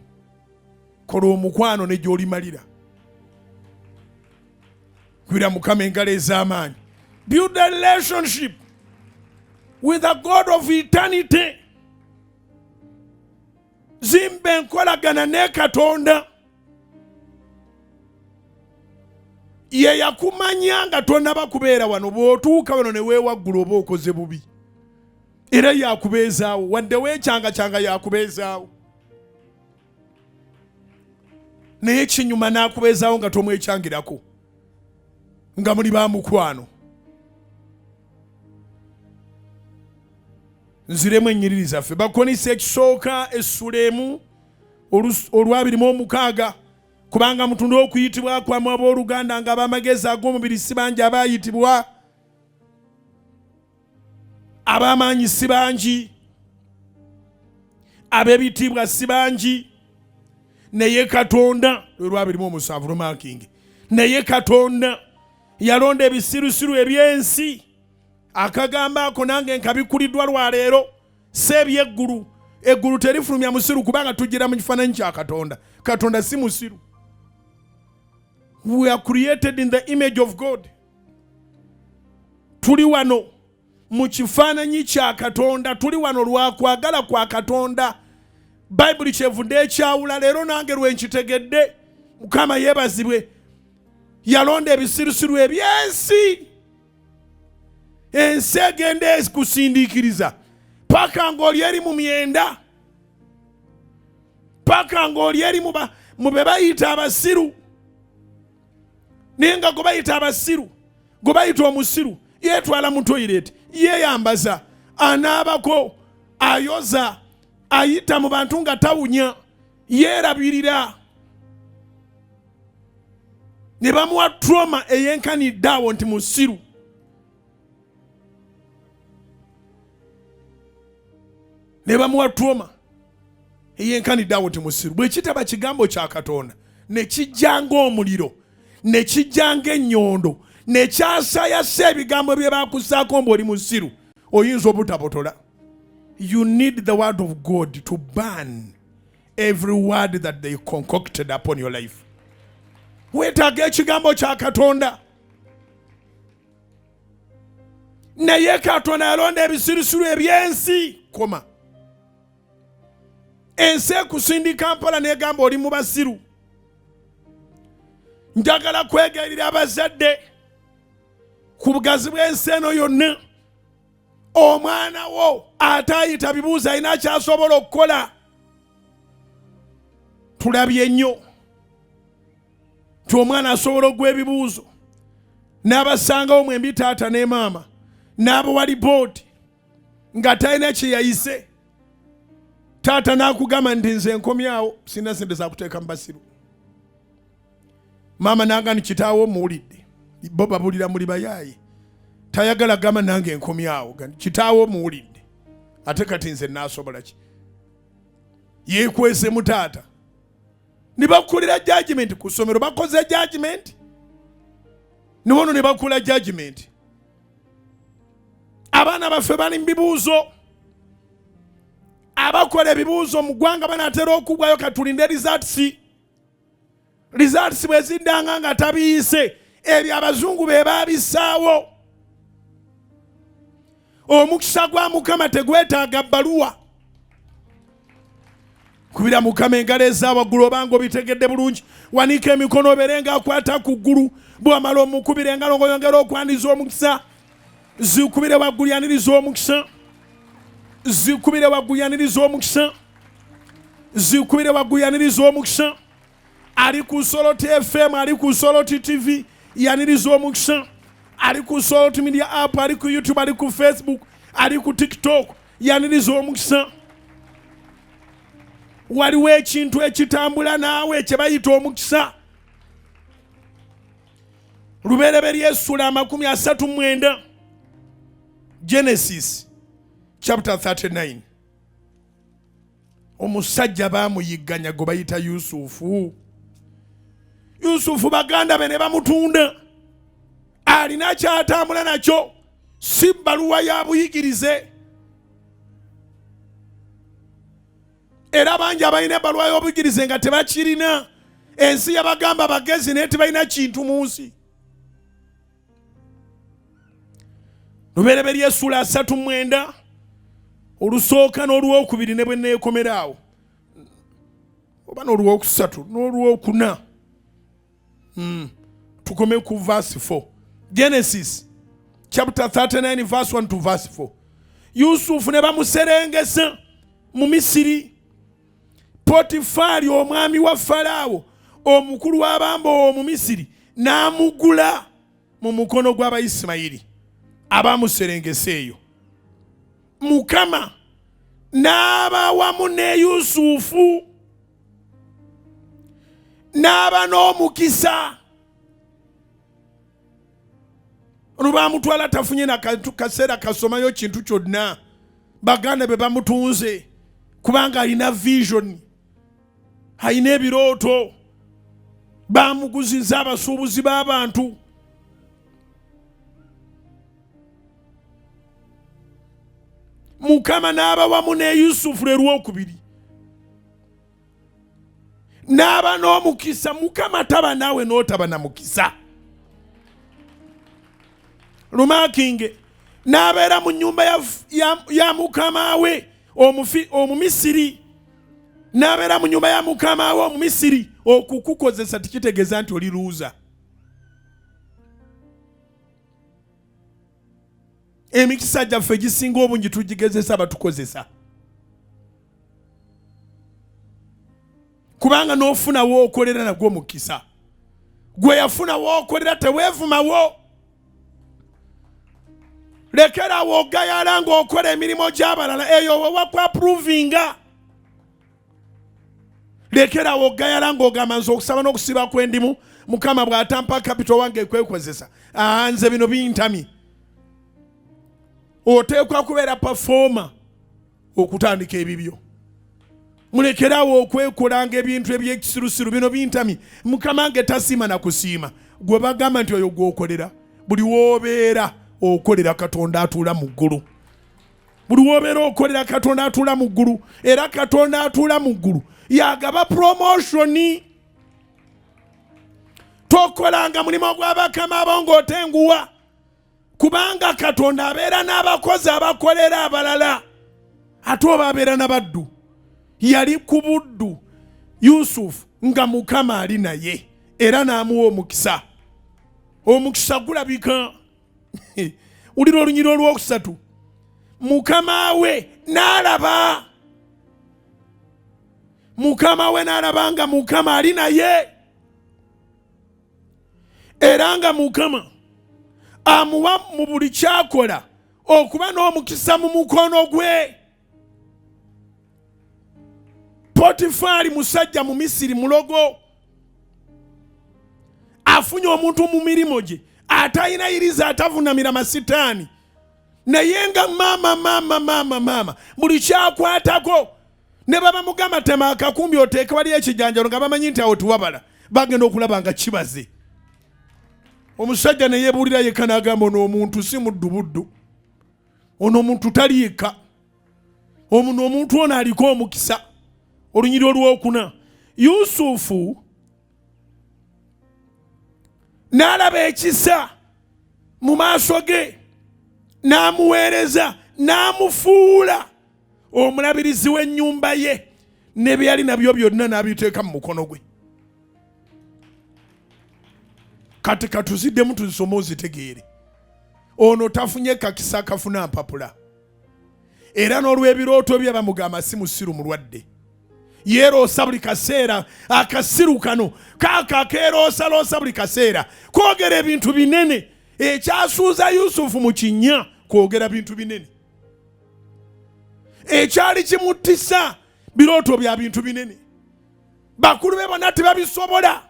Kola omukwano ne gy'olimalira. Kubira Mukama engalo ez'amaanyi. Build a relationship with the God of eternity. Zimba enkolagana ne Katonda. Ye yakumanya nga tonaba kubeera wano. Bw'otuuka wano ne weewaggula oba okoze bubi, era yakubeezaawo. Wadde weekyangakyanga yakubeezaawo, naye kinyuma n'akubeezaawo nga tomwekyangirako, nga muli ba mukwano. Nziremu ennyiriri zaffe. Bakonisa ekisooka essula emu olwabiri mu omukaaga. Kubanga mutunde okuyitibwa kwammwe abooluganda nga ab'amagezi ag'omubiri si bangi abaayitibwa, ab'amaanyi si bangi, ab'ebitiibwa si bangi, naye Katonda, lwe 27 lumakingi, naye Katonda yalonda ebisirusiru eby'ensi. Akagambo ako nange nkabikkuliddwa lwa leero, si eby'eggulu. Eggulu terifulumya musiru kubanga tujjira mu kifaananyi kya Katonda. Katonda si musiru. We are created in the image of God. Tuli wano mu kifaananyi kya Katonda, tuli wano lwa kwagala kwa Katonda. Bayibuli kyevudde ekyawula leero nange lwe nkitegedde. Mukama yeebazibwe, yalonda ebisirusiru eby'ensi. Ensi egenda ekusindiikiriza paka ng'oli eri mu myenda, paka ng'oli eri mu be bayita abasiru. Naye nga gwe bayita abasiru, gwe bayita omusiru, yeetwala mu toyireti, yeeyambaza, anaabako, ayoza, ayita mu bantu nga tawunya, yeerabirira. Ne bamuwa trauma eyenkanidde awo nti musiru. Ne bamuwa trauma eyenkanidde awo nti musiru. Bwe kitaba kigambo kya Katonda ne kijja ng'omuliro, ne kijja ng'ennyondo, ne kyasayasa ebigambo bye bakusaako mbu oli musiru, oyinza obutabotola. You need the word of God to burn every word that they concocted upon your life. Weetaaga ekigambo kya Katonda. Naye Katonda yalonda ebisirusiru eby'ensi. Koma. Ensi ekusindika mpola n'egamba oli mu basiru. Njagala kwegayirira abazadde ku bugazi bw'ensi eno yonna. Omwana wo ataayita bibuuzo alina kyasobola okukola. Tulabye nnyo nti omwana asobola okugwa ebibuuzo n'abasangawo mwembi taata ne maama n'abawa lipooti nga talina kye yayise. Taata n'akugamba nti nze nkomyawo, sirina sente za kuteeka mu basiru. Maama n'agamba nti kitaawo omuwulidde, bo babulira muli bayaaye. Tayagala gamba nange nkomyawo, kitaawo omuwulidde, ate kati nze naasobola ki? Yeekwese mu taata. Ne bakulira judgment ku ssomero, bakoze judgment ne wano ne bakola judgment. Abaana baffe bali mu bibuuzo, abakola ebibuuzo mu ggwanga banaatera okugwayo, katulinde results. Results bwe ziddanga nga tabiyise, ebyo abazungu be baabissaawo. Omukisa gwa Mukama tegwetaaga bbaluwa. Kubira Mukama engalo eza waggulu obanga obitegedde bulungi. Wanika emikono obeere ng'akwata ku ggulu. Bw'omala omukubira engalo ng'oyongera okwaniriza omukisa. Zikubire waggulu, yaniriza omukisa. Zikubire waggulu, yaniriza omukisa. Zikubire waggulu, yaniriza omukisa. Ali ku Soloti FM, ali ku Soloti TV, yaniriza omukisa. Ali ku Soloti Media App, ali ku YouTube, ali ku Facebook, ali ku TikTok, yaniriza omukisa. Waliwo ekintu ekitambula naawe kye bayita omukisa. Lubereberye essula 39, Genesis chapter 39. Omusajja baamuyigganya gwe bayita Yusufu. Yusufu baganda be ne bamutunda, alina kyatambula nakyo, si bbaluwa ya buyigirize. Era bangi abalina ebbaluwa y'obuyigirize nga tebakirina. Ensi yabagamba bagezi naye tebalina kintu mu nsi. Lubereberye essula 39 olusooka n'olwokubiri ne bwe neekomeraawo, oba n'olwokusatu n'olwokuna. Tukome ku verse 4. Genesis chapter 39 verse 1 to verse 4. Yusufu ne bamuserengesa mu Misiri. Potifaali omwami wa Falaawo omukulu w'abambowa omu Misiri n'amugula mu mukono gw'Abayisimayiri abamuserengesa eyo. Mukama N'aba wamu ne Yusufu, n'aba n'omukisa. Ono bamutwala tafunye nakantu kaseera kasomayo kintu kyonna, baganda be bamutunze kubanga alina vision, alina ebirooto. Bamuguziza abasuubuzi b'abantu. Mukama n'aba wamu ne Yusufu lwe lwokubiri, n'aba n'omukisa. Mukama taba naawe n'otaba na mukisa. Lumakinge n'abeera mu nnyumba ya mukama we Omumisiri, n'abeera mu nnyumba ya mukama we Omumisiri. Okukukozesa tekitegeeza nti oli luuza. Emikisa gyaffe egisinga obungi tugigezesa batukozesa, kubanga n'ofuna w'okolera nagwo mukisa. Gwe yafuna w'okolera teweevumawo. Lekerawo ogayala ng'okola emirimu gy'abalala, eyo wewakwapuruvinga. Lekerawo ogayala ng'ogamba nze okusaba n'okusiba kw'endimu, Mukama bw'atampa kapito wange ekwekozesa, nze bino bintamye. Oteekwa kubeera pafooma okutandika ebibyo. Mulekerawo okwekolanga ebintu eby'ekisirusiru, bino bintamye, Mukama nge tasiima na kusiima. Gwe bagamba nti oyo gw'okolera, buli w'obeera okolera Katonda atuula mu ggulu. Buli w'obeera okolera Katonda atuula mu ggulu, era Katonda atuula mu ggulu yagaba promotioni. Tokolanga mulimu gw'abakama abo ng'otenguwa, kubanga Katonda abeera n'abakozi abakolera abalala, ate oba abeera n'abaddu. Yali ku buddu Yusufu nga Mukama ali naye, era n'amuwa omukisa. Omukisa gulabika. Wulira olunyiriri olwokusatu. Mukama we n'alaba, Mukama we n'alaba nga Mukama ali naye, era nga Mukama amuwa mu buli kyakola okuba n'omukisa mu mukono gwe. Potifaali musajja mu Misiri mulogo, afunye omuntu mu mirimu gye atalina yiriza, atavunamira masitaani, naye nga maama maama maama maama buli kyakwatako. Ne baba mugamba tema akakumbi oteeke wali ekijanjalo, nga bamanyi nti awo tuwabala, bagenda okulaba nga kibaze. Omusajja ne yeebuulira yekka n'agamba, ono omuntu si muddu buddu, ono omuntu tali yekka, omuno omuntu ono aliko omukisa. Olunyiri olwokuna, Yusufu n'alaba ekisa mu maaso ge, n'amuweereza, n'amufuula omulabirizi w'ennyumba ye, ne bye yali nabyo byonna n'abiteeka mu mukono gwe. Kati katuziddemu tuzisome ozitegeere. Ono tafunye kakisa kafuna mpapula, era n'olw'ebirooto bye bamugamba si musiru mulwadde, yeeroosa buli kaseera. Akasiru kano kaaka akeeroosaloosa buli kaseera, kwogera ebintu binene. Ekyasuuza Yusufu mu kinnya kwogera bintu binene, ekyali kimuttisa birooto bya bintu binene. Bakulu be bonna tebabisobola,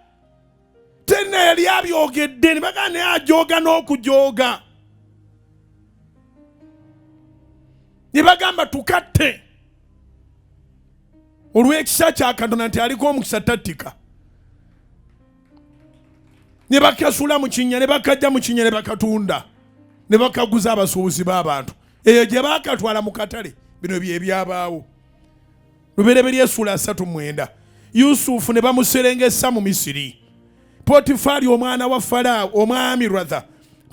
terina yali abyogedde, ne bagamba naye ajooga n'okujooga. Ne bagamba tukatte olw'ekisa kya Katonda nti aliko omukisa tattika. Ne bakasula mu kinnya, ne bakajja mu kinnya, ne bakatunda, ne bakaguza abasuubuzi b'abantu. Eyo gye baakatwala mu katale. Bino bye byabaawo. Lubereberye essuula 39. Yusufu ne bamuserengesa mu Misiri. Potifaali omwana wa Falaawo, omwami rather,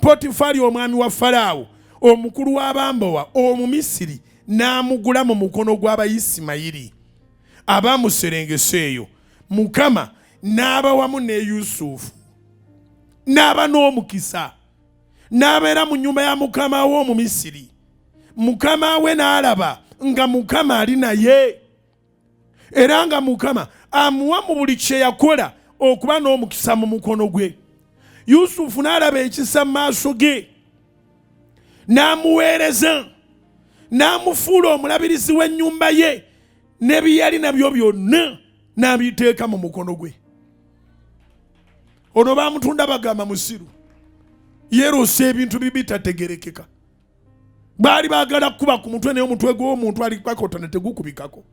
Potifaali omwami wa Falaawo, omukulu w'abambowa Omumisiri, n'amugula mu mukono gw'Abayisimayiri abamuserengesa eyo. Mukama n'aba wamu ne Yusufu, n'aba n'omukisa, n'abeera mu nnyumba ya mukama we Omumisiri. Mukama we n'alaba nga Mukama ali naye, era nga Mukama amuwa mu buli kye yakola okuba n'omukisa mu mukono gwe. Yusufu n'alaba ekisa mu maaso ge, n'amuweereza, N'amufuula omulabirizi w'ennyumba ye, ne bye yali nabyo byonna n'abiteeka mu mukono gwe. Ono baamutunda bagamba musiru, yeerosa ebintu bibi tategerekeka. Baali baagala kukuba ku mutwe, naye omutwe gw'omuntu alikakotana tegukubikako.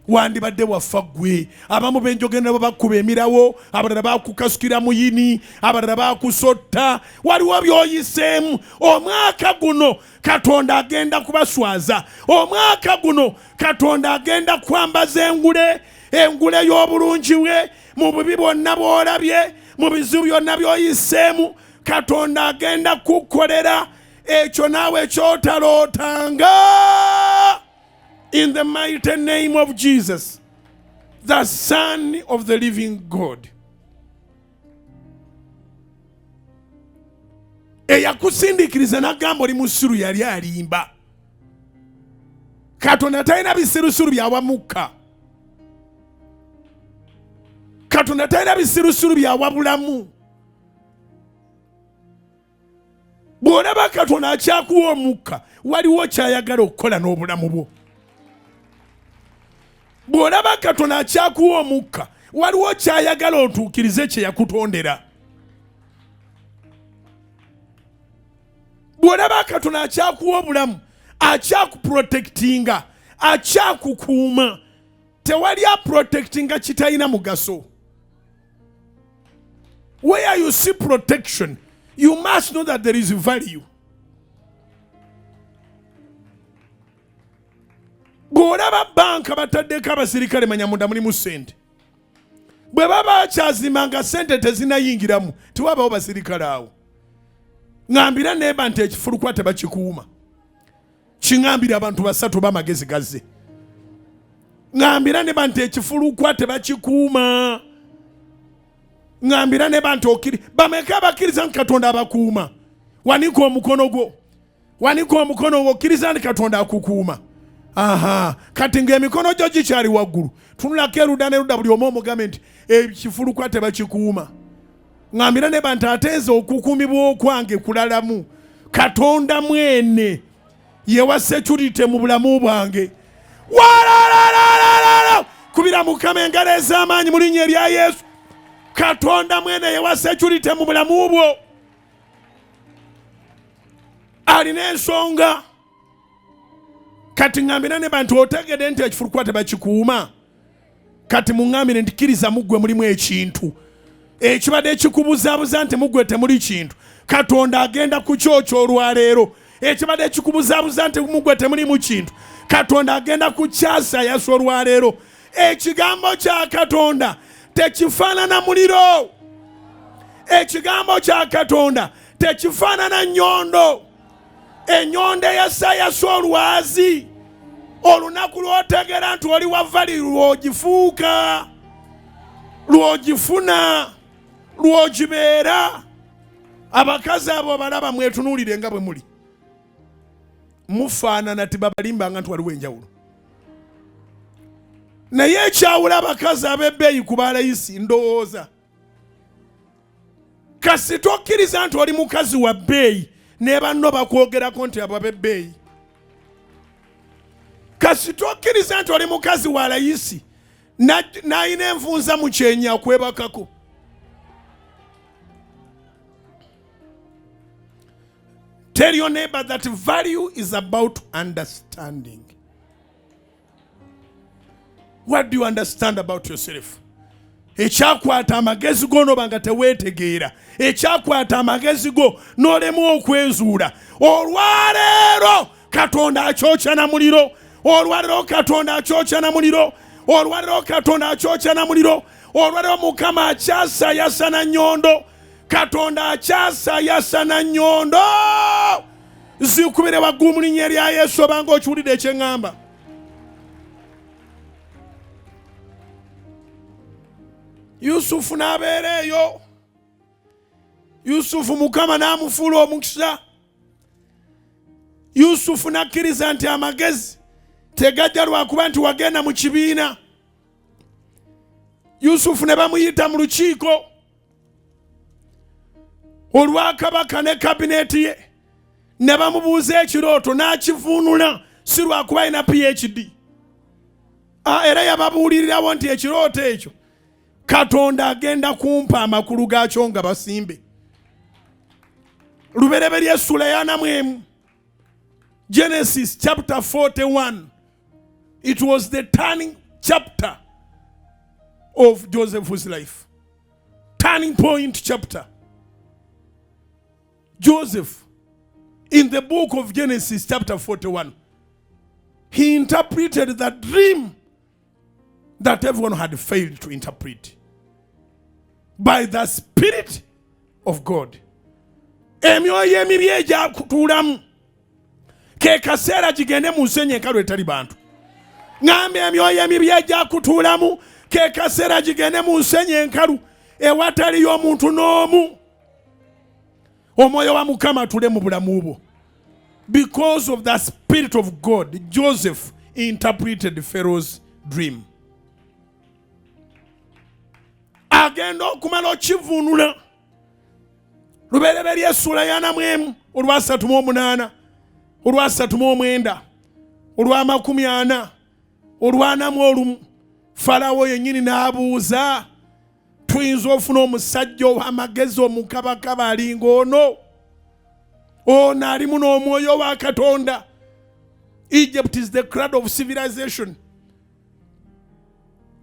Wandibadde wafa ggwe. Abamu benjogera nabo bakuba emirawo, abalala bakukasukira muyini, abalala bakusotta. Waliwo by'oyiseemu. Omwaka guno Katonda agenda kubaswaza. Omwaka guno Katonda agenda kwambaza engule, engule y'obulungi bwe mu bubi bwonna bw'olabye, mu bizibu byonna by'oyiseemu. Katonda agenda kukukolera ekyo naawe ky'otalootanga. In the mighty name of Jesus, the Son of the living God. Eyakusindiikiriza n'agamba oli musiru yali alimba. Katonda talina bisirusiru byawamukka. Katonda talina bisirusiru byawabulamu. Bw'olaba Katonda akyakuwa omukka, waliwo ky'ayagala okukola n'obulamu bwo. Bw'olaba Katonda akyakuwa omukka, waliwo ky'ayagala otuukirize kye yakutondera. Bw'olaba Katonda akyakuwa obulamu, akyakuprotectinga, akyakukuuma. Tewali aprotectinga kitalina mugaso. Where you see protection, you must know that there is value. Bw'olaba banka bataddeko abasirikale, manya munda mulimu ssente. Bwe baba bakyazimba nga ssente tezinayingiramu, tewabawo basirikale awo. Ŋambira neeba nti ekifulukwa tebakikuuma. Kiŋambira abantu basatu b'amagezi gazze. Ŋambira neba nti ekifulukwa tebakikuuma. Ŋambira neba nti okiri bameka abakkiriza nti Katonda abakuuma. Wanika omukono gwo, wanika omukono gwo, okkiriza nti Katonda akukuuma. Aha, kati ng'emikono gyo gikyali waggulu, tunulako erudda n'erudda, buli omu omugambe nti ekifulukwa tebakikuuma. Ŋambira neba nti ate nze okukuumibwa okwange kulalamu. Katonda mwene yewa security mu bulamu bwange. Walalalalala, kubira Mukama engalo ez'amaanyi mu linnya erya Yesu. Katonda mwene yewa security mu bulamu bwo. Alina ensonga. Kati ŋŋambira ne bantu otegedde nti ekifulukwa tebakikuuma. Kati muŋŋambire nti kkiriza mu ggwe mulimu ekintu ekibadde kikubuzaabuza nti mu ggwe temuli kintu. Katonda agenda kukyokya olwaleero. Ekibadde kikubuzaabuza nti mu ggwe temulimu kintu, Katonda agenda kukyasayasa olwaleero. Ekigambo kya Katonda tekifaanana muliro. Ekigambo kya Katonda tekifaanana nnyondo. Ennyondo eyasayasa olwazi, olunaku lw'otegeera nti oli wa vali lw'ogifuuka, lw'ogifuna, lw'ogibeera. Abakazi abo balaba mwetunuulire nga bwe muli mufaanana, tebabalimbanga nti waliwo enjawulo. Naye ekyawula abakazi ab'ebbeeyi ku balayisi, ndowooza kasita okkiriza nti oli mukazi wa bbeeyi, ne banno bakwogerako nti abo ab'ebbeeyi. Kasita okkiriza nti oli mukazi wa layisi, n'alina envunza mu kyenyi akwebakako. Tell your neighbor that value is about understanding. What do you understand about yourself? Ekyakwata amagezi go noba nga teweetegeera, ekyakwata amagezi go n'olemu okwezuula. Olwaleero Katonda akyokya na muliro. Olwaleero Katonda akyokya na muliro. Olwaleero Katonda akyokya na muliro. Olwaleero Mukama akyasayasa na nnyondo. Katonda akyasayasa na nnyondo. Zikubire waggulu mu linnya erya Yesu obanga okiwulidde ekyeŋŋamba. Yusufu n'abeera eyo. Yusufu Mukama n'amufuula omukisa. Yusufu n'akkiriza nti amagezi tegajja lwakuba nti wagenda mu kibiina. Yusufu ne bamuyita mu lukiiko olwa kabaka ne kabineeti ye. Ne bamubuuza ekirooto n'akivuunula, si lwakuba alina PhD. Era yababuulirirawo nti ekirooto ekyo Katonda agenda kumpa amakulu gaakyo nga basimbe. Lubereberye essula 41, Genesis chapter 41. It was the turning chapter of Joseph's life, turning point chapter. Joseph, in the book of Genesis chapter 41, he interpreted the dream that everyone had failed to interpret by the Spirit of God. Emyoyo emibi egyakutuulamu ke kaseera gigende mu nsenyi enkalu etali bantu. Ŋŋamba emyoyo emibi egyakutuulamu ke kaseera gigende mu nsenyi enkalu ewataliyo omuntu n'omu. Omwoyo wa Mukama atule mu bulamu bwo. Because of the Spirit of God, Joseph interpreted Pharaoh's dream. Agenda okumala okivunula, Lubereberye essuula 41, olwa 38, olwa 39, olwa 40, olwa 41, Falawo yennyini n'abuuza, "Tuyinza ofuna omusajja ow'amagezi omukabakaba alinga ono? Ono alimu n'omwoyo wa Katonda." Egypt is the cradle of civilization,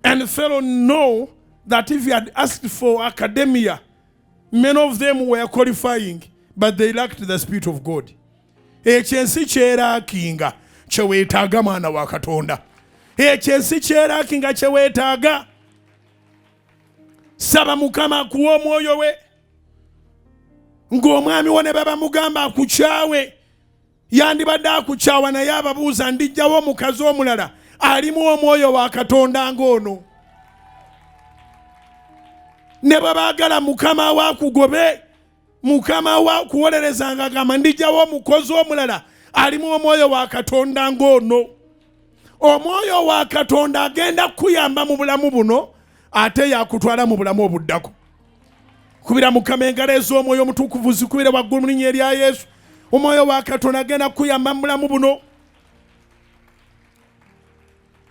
and Pharaoh know that if he had asked for academia, many of them were qualifying, but they lacked the Spirit of God. Ekyo ensi kyeraakinga kyeweetaaga, mwana wa Katonda. Ekyo ensi kyeraakinga kyeweetaaga. Saba Mukama akuwa omwoyo we, ng'omwami wo ne baba mugamba akukyawe, yandibadde akukyawa, naye ababuuza, "Ndijjawo omukazi omulala alimu omwoyo wa Katonda ng'ono?" Ne bwe baagala mukama we akugobe, mukama we akuwolerezanga, agamba, "Ndijjawo omukozi omulala alimu omwoyo wa Katonda ng'ono?" Omwoyo wa Katonda agenda kukuyamba mu bulamu buno, ate yakutwala mu bulamu obuddako. Kubira Mukama engalo ez'Omwoyo Omutukuvu, zikubire waggulu mu linnya erya Yesu. Omwoyo wa Katonda agenda kukuyamba mu bulamu buno.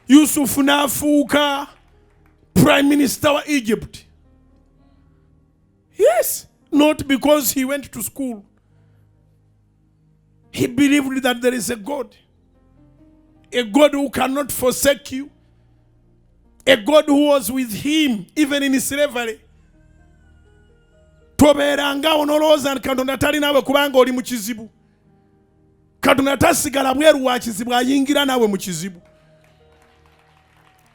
Yusufu n'afuuka prime minister wa Egypt. Yes, not because he went to school. He believed that there is a God, a God who cannot forsake you, a God who was with him even in slavery. Tobeerangawo n'olowooza nti Katonda tali naawe kubanga oli mu kizibu. Katonda tasigala bweru wa kizibu, ayingira naawe mu kizibu.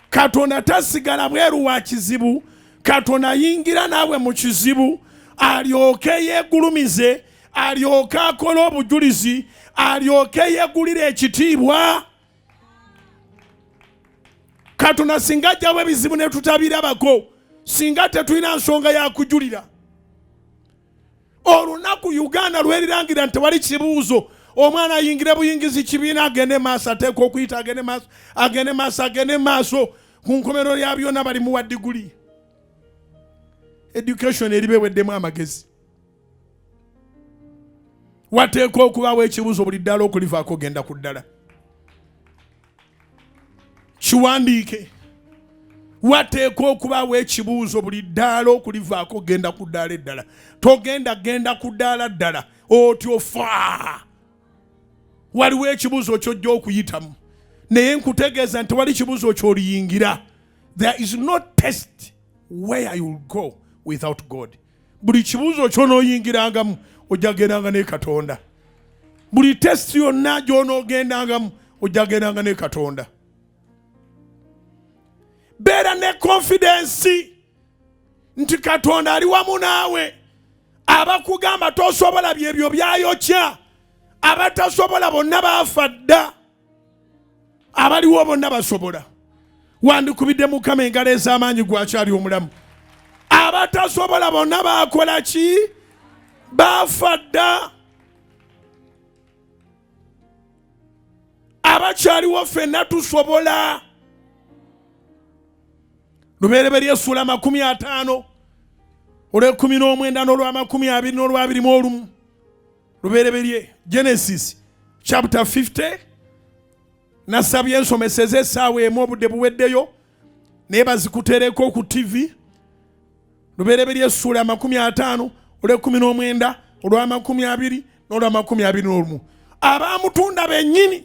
Katonda tasigala bweru wa kizibu, Katonda ayingira naawe mu kizibu, alyoke yeegulumize, alyoke akole obujulizi, alyoke yeegulire ekitiibwa. Katonda singa ajjawo ebizibu ne tutabirabako, singa tetulina nsonga yakujulira. Olunaku Uganda lwerirangira nti tewali kibuuzo, omwana ayingire buyingizi kibiina, agende maaso, ateeka okuyita, agende maaso, agende maaso, agende maaso, ku nkomero lya byonna balimuwa diguli. Education eriba eweddemu amagezi. Wateeka okubaawo ekibuuzo buli ddala okulivaako ogenda ku ddala. Kiwandiike, wateeka okubaawo ekibuuzo buli ddaala okulivaako ogenda ku ddaala eddala. Togenda genda ku ddaala ddala otyo fa. Waliwo ekibuuzo kyojja okuyitamu, naye nkutegeeza nti wali kibuuzo kyoliyingira. There is no test where you will go without God. Buli kibuuzo kyonooyingirangamu ojja gendanga ne Katonda. Buli test yonna gy'onoogendangamu ojja gendanga ne Katonda. Beera ne confidence nti Katonda ali wamu naawe. Abakugamba tosobola, byebyo byayokya. Abatasobola bonna baafa dda, abaliwo bonna basobola. Wandikubidde Mukama engalo ez'amaanyi gwakyali omulamu. Abatasobola bonna baakola ki? Baafa dda. Abakyaliwo ffenna tusobola. Lubereberye essuula 50, olw'e 19 n'olwa 20 n'olwa 21. Lubereberye, Genesis chapter 50. Nasabye ensomeseze essaawa emu, obudde buweddeyo, naye bazikuteereko ku TV. Lubereberye essuula 50 olw'e19, olw'amakumi abiri n'olw'amakumi abiri n'olumu. Abamutunda bennyini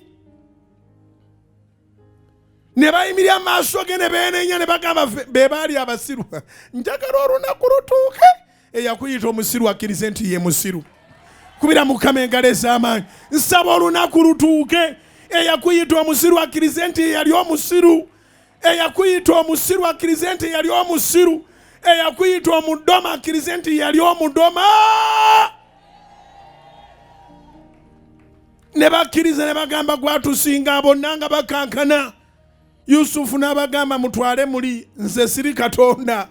ne bayimirira maaso ge ne beenenya ne bagamba, "Ffe be baali abasiru." Njagala olunaku lutuuke eyakuyita omusiru akkirize nti ye musiru. Kubira Mukama engalo ez'amaanyi. Nsaba olunaku lutuuke eyakuyita omusiru akkirize nti yali omusiru. Eyakuyita omusiru akkirize nti yali omusiru. Eyakuyita omudoma akkirize nti yali omudoma. Ne bakkiriza ne bagamba, "Gwatusinga." Bonna nga bakankana, Yusufu n'abagamba, "Mutwale muli, nze siri Katonda,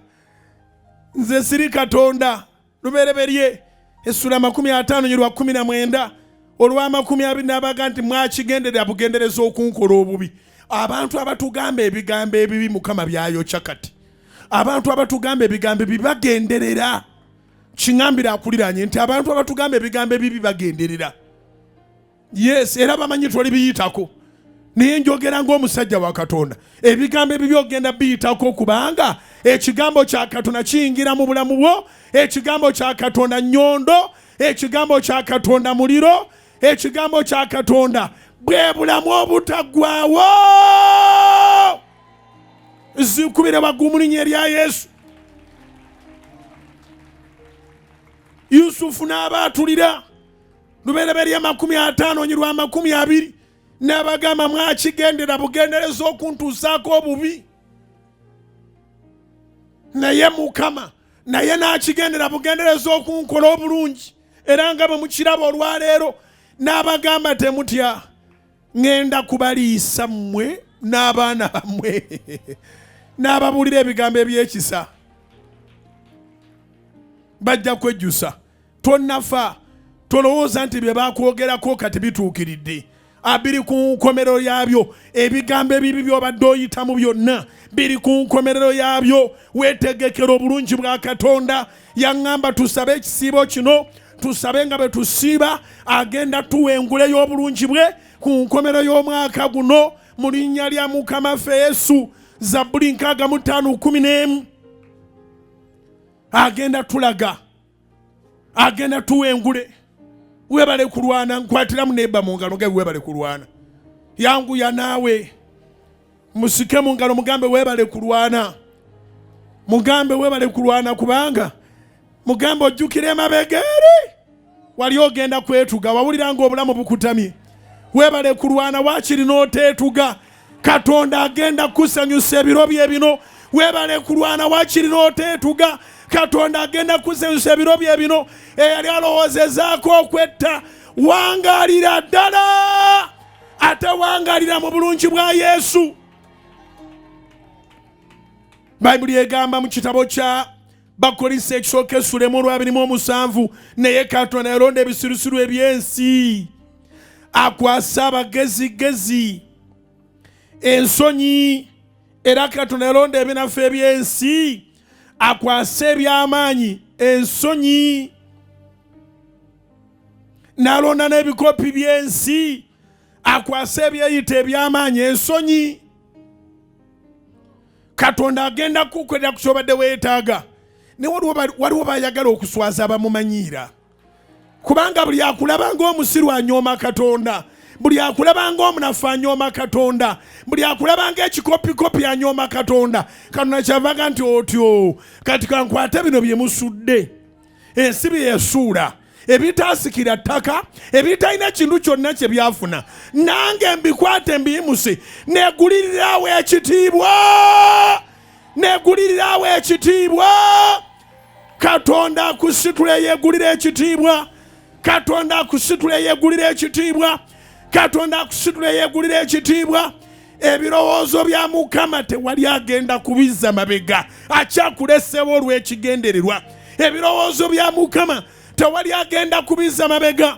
nze siri Katonda." Lubereberye essula 50 nyirwa 19 olw'amakumi abiri, n'abaga nti, "Mwakigenderera bugendereza okunkola obubi." Abantu abatugamba ebigambo ebibi, Mukama byayokya kati. Abantu abatugamba ebigambo ebibi bagenderera. Kiŋambira akuliranye nti abantu abatugamba ebigambo ebibi bagenderera. Yes, era bamanyi toli biyitako, naye njogera ng'omusajja wa Katonda, ebigambo ebibi ogenda biyitako, kubanga ekigambo kya Katonda kiyingira mu bulamu bwo. Ekigambo kya Katonda nnyondo, ekigambo kya Katonda muliro, ekigambo kya Katonda bwe bulamu obutaggwawo. Zikubire waggulu mu linnya erya Yesu. Yusufu n'abaatulira. Lubereberye 50 nyirwa 20, n'abagamba, "Mwakigendera bugendereza okuntuusaako obubi, naye Mukama naye n'akigendera bugendereza okunkola obulungi, era nga bwe mukiraba olwaleero." N'abagamba, "Temutya, ŋŋenda kubaliisa mmwe n'abaana bammwe." N'ababuulira ebigambo ebyekisa. Bajja kwejjusa. Tonnafa, tolowooza nti bye bakwogerako kati bituukiridde. Abiri ku nkomerero yaabyo. Ebigambo ebibi by'obadde oyitamu byonna biri ku nkomerero yaabyo. Weetegekera obulungi bwa Katonda. Yaŋŋamba tusabe ekisiibo kino, tusabe nga bwe tusiiba, agenda tuwa engule y'obulungi bwe ku nkomerero y'omwaka guno, mu linnya lya Mukama ffe Yesu. Zabbuli 65:11, agenda tulaga, agenda tuwa engule. Webale kulwana. Nkwatiramu neba mu ngalo ge, webale kulwana. Yanguya naawe, musike mu ngalo, mugambe webale kulwana, mugambe webale kulwana, kubanga mugambe ojjukira emabega eri wali ogenda kwetuga, wawulira nga obulamu bukutamye. Webale kulwana, wakiri n'oteetuga. Katonda agenda kusanyusa ebiro bye bino. Webale kulwana, wakiri n'oteetuga. Katonda agenda kusanyusa ebiro bye bino. Eyali alowoozezaako okwetta, wangaalira ddala, ate wangaalira mu bulungi bwa Yesu. Bayibuli egamba mu kitabo kya Bakolinso ekisooka essulemu olw'27, "Naye Katonda yalonda ebisirusiru eby'ensi akwase abagezigezi ensonyi, era Katonda yalonda ebinafu eby'ensi akwase eby'amaanyi ensonyi, n'alonda n'ebikopi by'ensi akwase ebyeyita eby'amaanyi ensonyi." Katonda agenda kukolera ku kyobadde weetaaga. Ne waliwo bayagala okuswaza abamumanyiira, kubanga buli akulaba ng'omusiru anyooma Katonda, buli akulaba ng'omunafu anyooma Katonda, buli akulaba ng'ekikopikopi anyooma Katonda. Katonda kyavaga nti otyo, kati kankwate bino bye musudde, ensi bye yasuula, ebitaasikira ttaka, ebitalina kintu kyonna kye byafuna, nange mbikwate mbiyimuse, negulirirawo ekitiibwa, negulirirawo ekitiibwa. Katonda akusitula yeegulira ekitiibwa. Katonda akusitula yeegulira ekitiibwa. Katonda akusitula yeegulira ekitiibwa. Ebirowoozo bya Mukama tewali agenda kubizza mabega, akyakulesewo olw'ekigendererwa. Ebirowoozo bya Mukama tewali agenda kubizza mabega.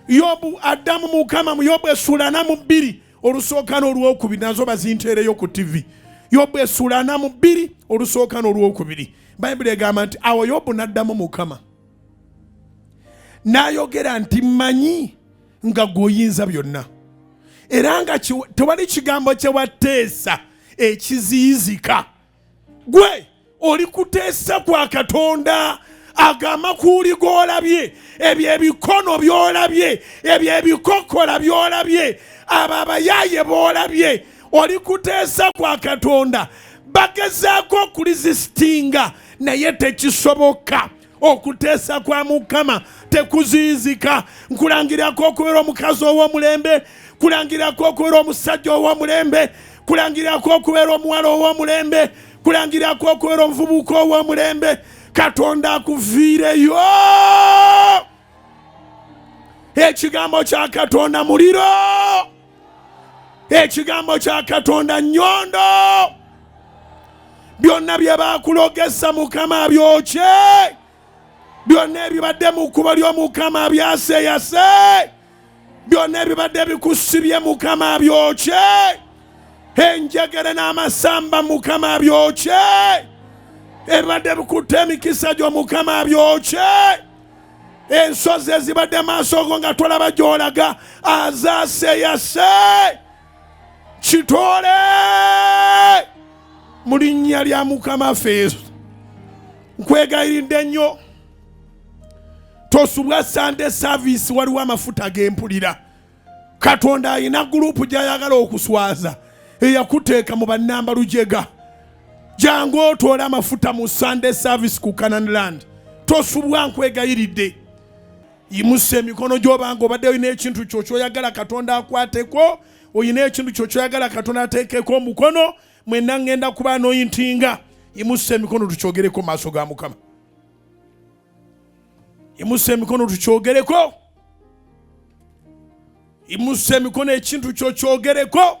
Yobu addamu Mukama mu Yobu essula 42 olusooka n'olwokubiri, nazo bazinteereyo ku TV. Yobu essula 42 olusooka n'olwokubiri, Bayibuli egamba nti, "Awo Yobu n'addamu Mukama N'ayogera nti, mmanyi nga gw'oyinza byonna, era nga tewali kigambo kye wateesa ekiziyizika. Gwe oli kuteesa kwa Katonda. Ago amakuuli g'olabye, ebyo ebikono by'olabye, ebyo ebikokola by'olabye, abo abayaaye b'olabye, oli kuteesa kwa Katonda. Bagezaako okuresistinga, naye tekisoboka. Okuteesa kwa Mukama tekuziyizika. Nkulangirako okubeera omukazi ow'omulembe, kulangirako okubeera omusajja ow'omulembe, kulangirako okubeera omuwala ow'omulembe, kulangirako okubeera omuvubuka ow'omulembe. Katonda akuviireyo. Ekigambo kya Katonda muliro, ekigambo kya Katonda nnyondo. Byonna bye baakulogesa, Mukama abyokye. Byonna ebibadde mu kkubo ly'Omukama abyaseyase. Byonna ebibadde bikusibye, Mukama abyokye. Enjegere n'amasamba, Mukama abyokye. Ebibadde bikutte emikisa gyo, Mukama abyokye. Ensozi ezibadde maaso go nga tolaba gy'olaga, azaaseyase. Kitoole mu linnya lya Mukama waffe Yesu. Nkwegayiridde nnyo, tosubwa Sunday service. Waliwo amafuta g'empulira. Katonda alina group gy'ayagala okuswaza eyakuteeka mu bannamba lujega. Jangu otwole amafuta mu Sunday service ku Canaan Land. Tosubwa, nkwegayiridde. Yimusa emikono gy'obanga obadde olina ekintu kyo kyoyagala Katonda akwateko, olina ekintu kyo kyoyagala Katonda ateekeko omukono. Mwenna ŋŋenda kuba anointinga. Yimusa emikono tukyogereko mu maaso ga Mukama. Yimusa emikono tukyogereko. Yimusa emikono, ekintu kyo kyogereko.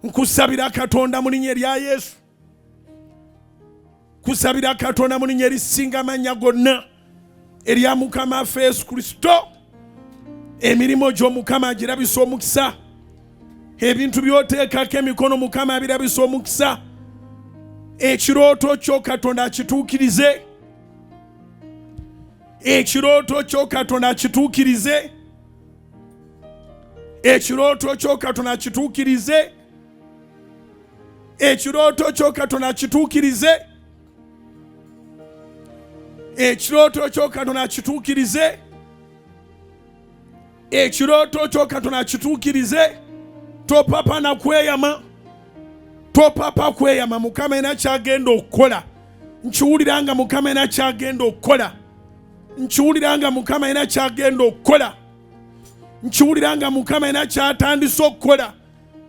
Nkusabira Katonda mu linnya erya Yesu. Kusabira Katonda mu linnya erisinga amannya gonna, erya Mukama waffe Yesu Kristo. Emirimu gy'Omukama agirabisa omukisa. Ebintu by'oteekako emikono, Mukama abirabisa omukisa. Ekirooto kyo Katonda akituukirize. Ekirooto kyo Katonda akituukirize. Ekirooto kyo Katonda akituukirize. Ekirooto kyo Katonda akituukirize. Ekirooto kyo Katonda akituukirize. Ekirooto kyo Katonda akituukirize. Topapa na kweyama, topapa kweyama. Mukama era kyagenda okukola, nkiwulira nga Mukama era kyagenda okukola. Nkiwulira nga Mukama era kyagenda okukola. Nkiwulira nga Mukama era kyatandise okukola.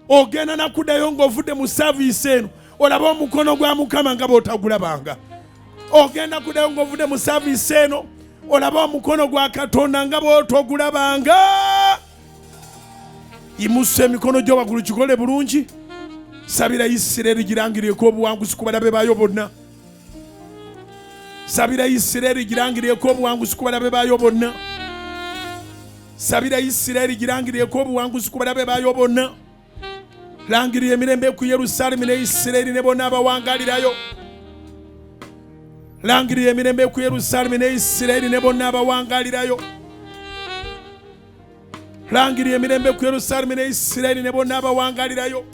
Ogenda nakuddayo ng'ovudde mu service eno, olabe omukono gwa Mukama nga bw'otagulabanga. Ogenda kuddayo ng'ovudde mu service eno, olabe omukono gwa Katonda nga bw'otogulabanga. Yimusa emikono gyo waggulu, kikole bulungi. Sabira Isirayiri girangireko obuwanguzi ku balabe baayo bonna. Sabira Isirayiri girangireko obuwanguzi ku balabe baayo bonna. Sabira Isirayiri girangireko obuwanguzi ku balabe baayo bonna. Langirira emirembe ku Yerusaalemi ne Isirayiri ne bonna abawangalirayo. Langirira emirembe ku Yerusaalemi ne Isirayiri ne bonna abawangalirayo. Langirira emirembe ku Yerusaalemi ne Isirayiri ne bonna abawangalirayo.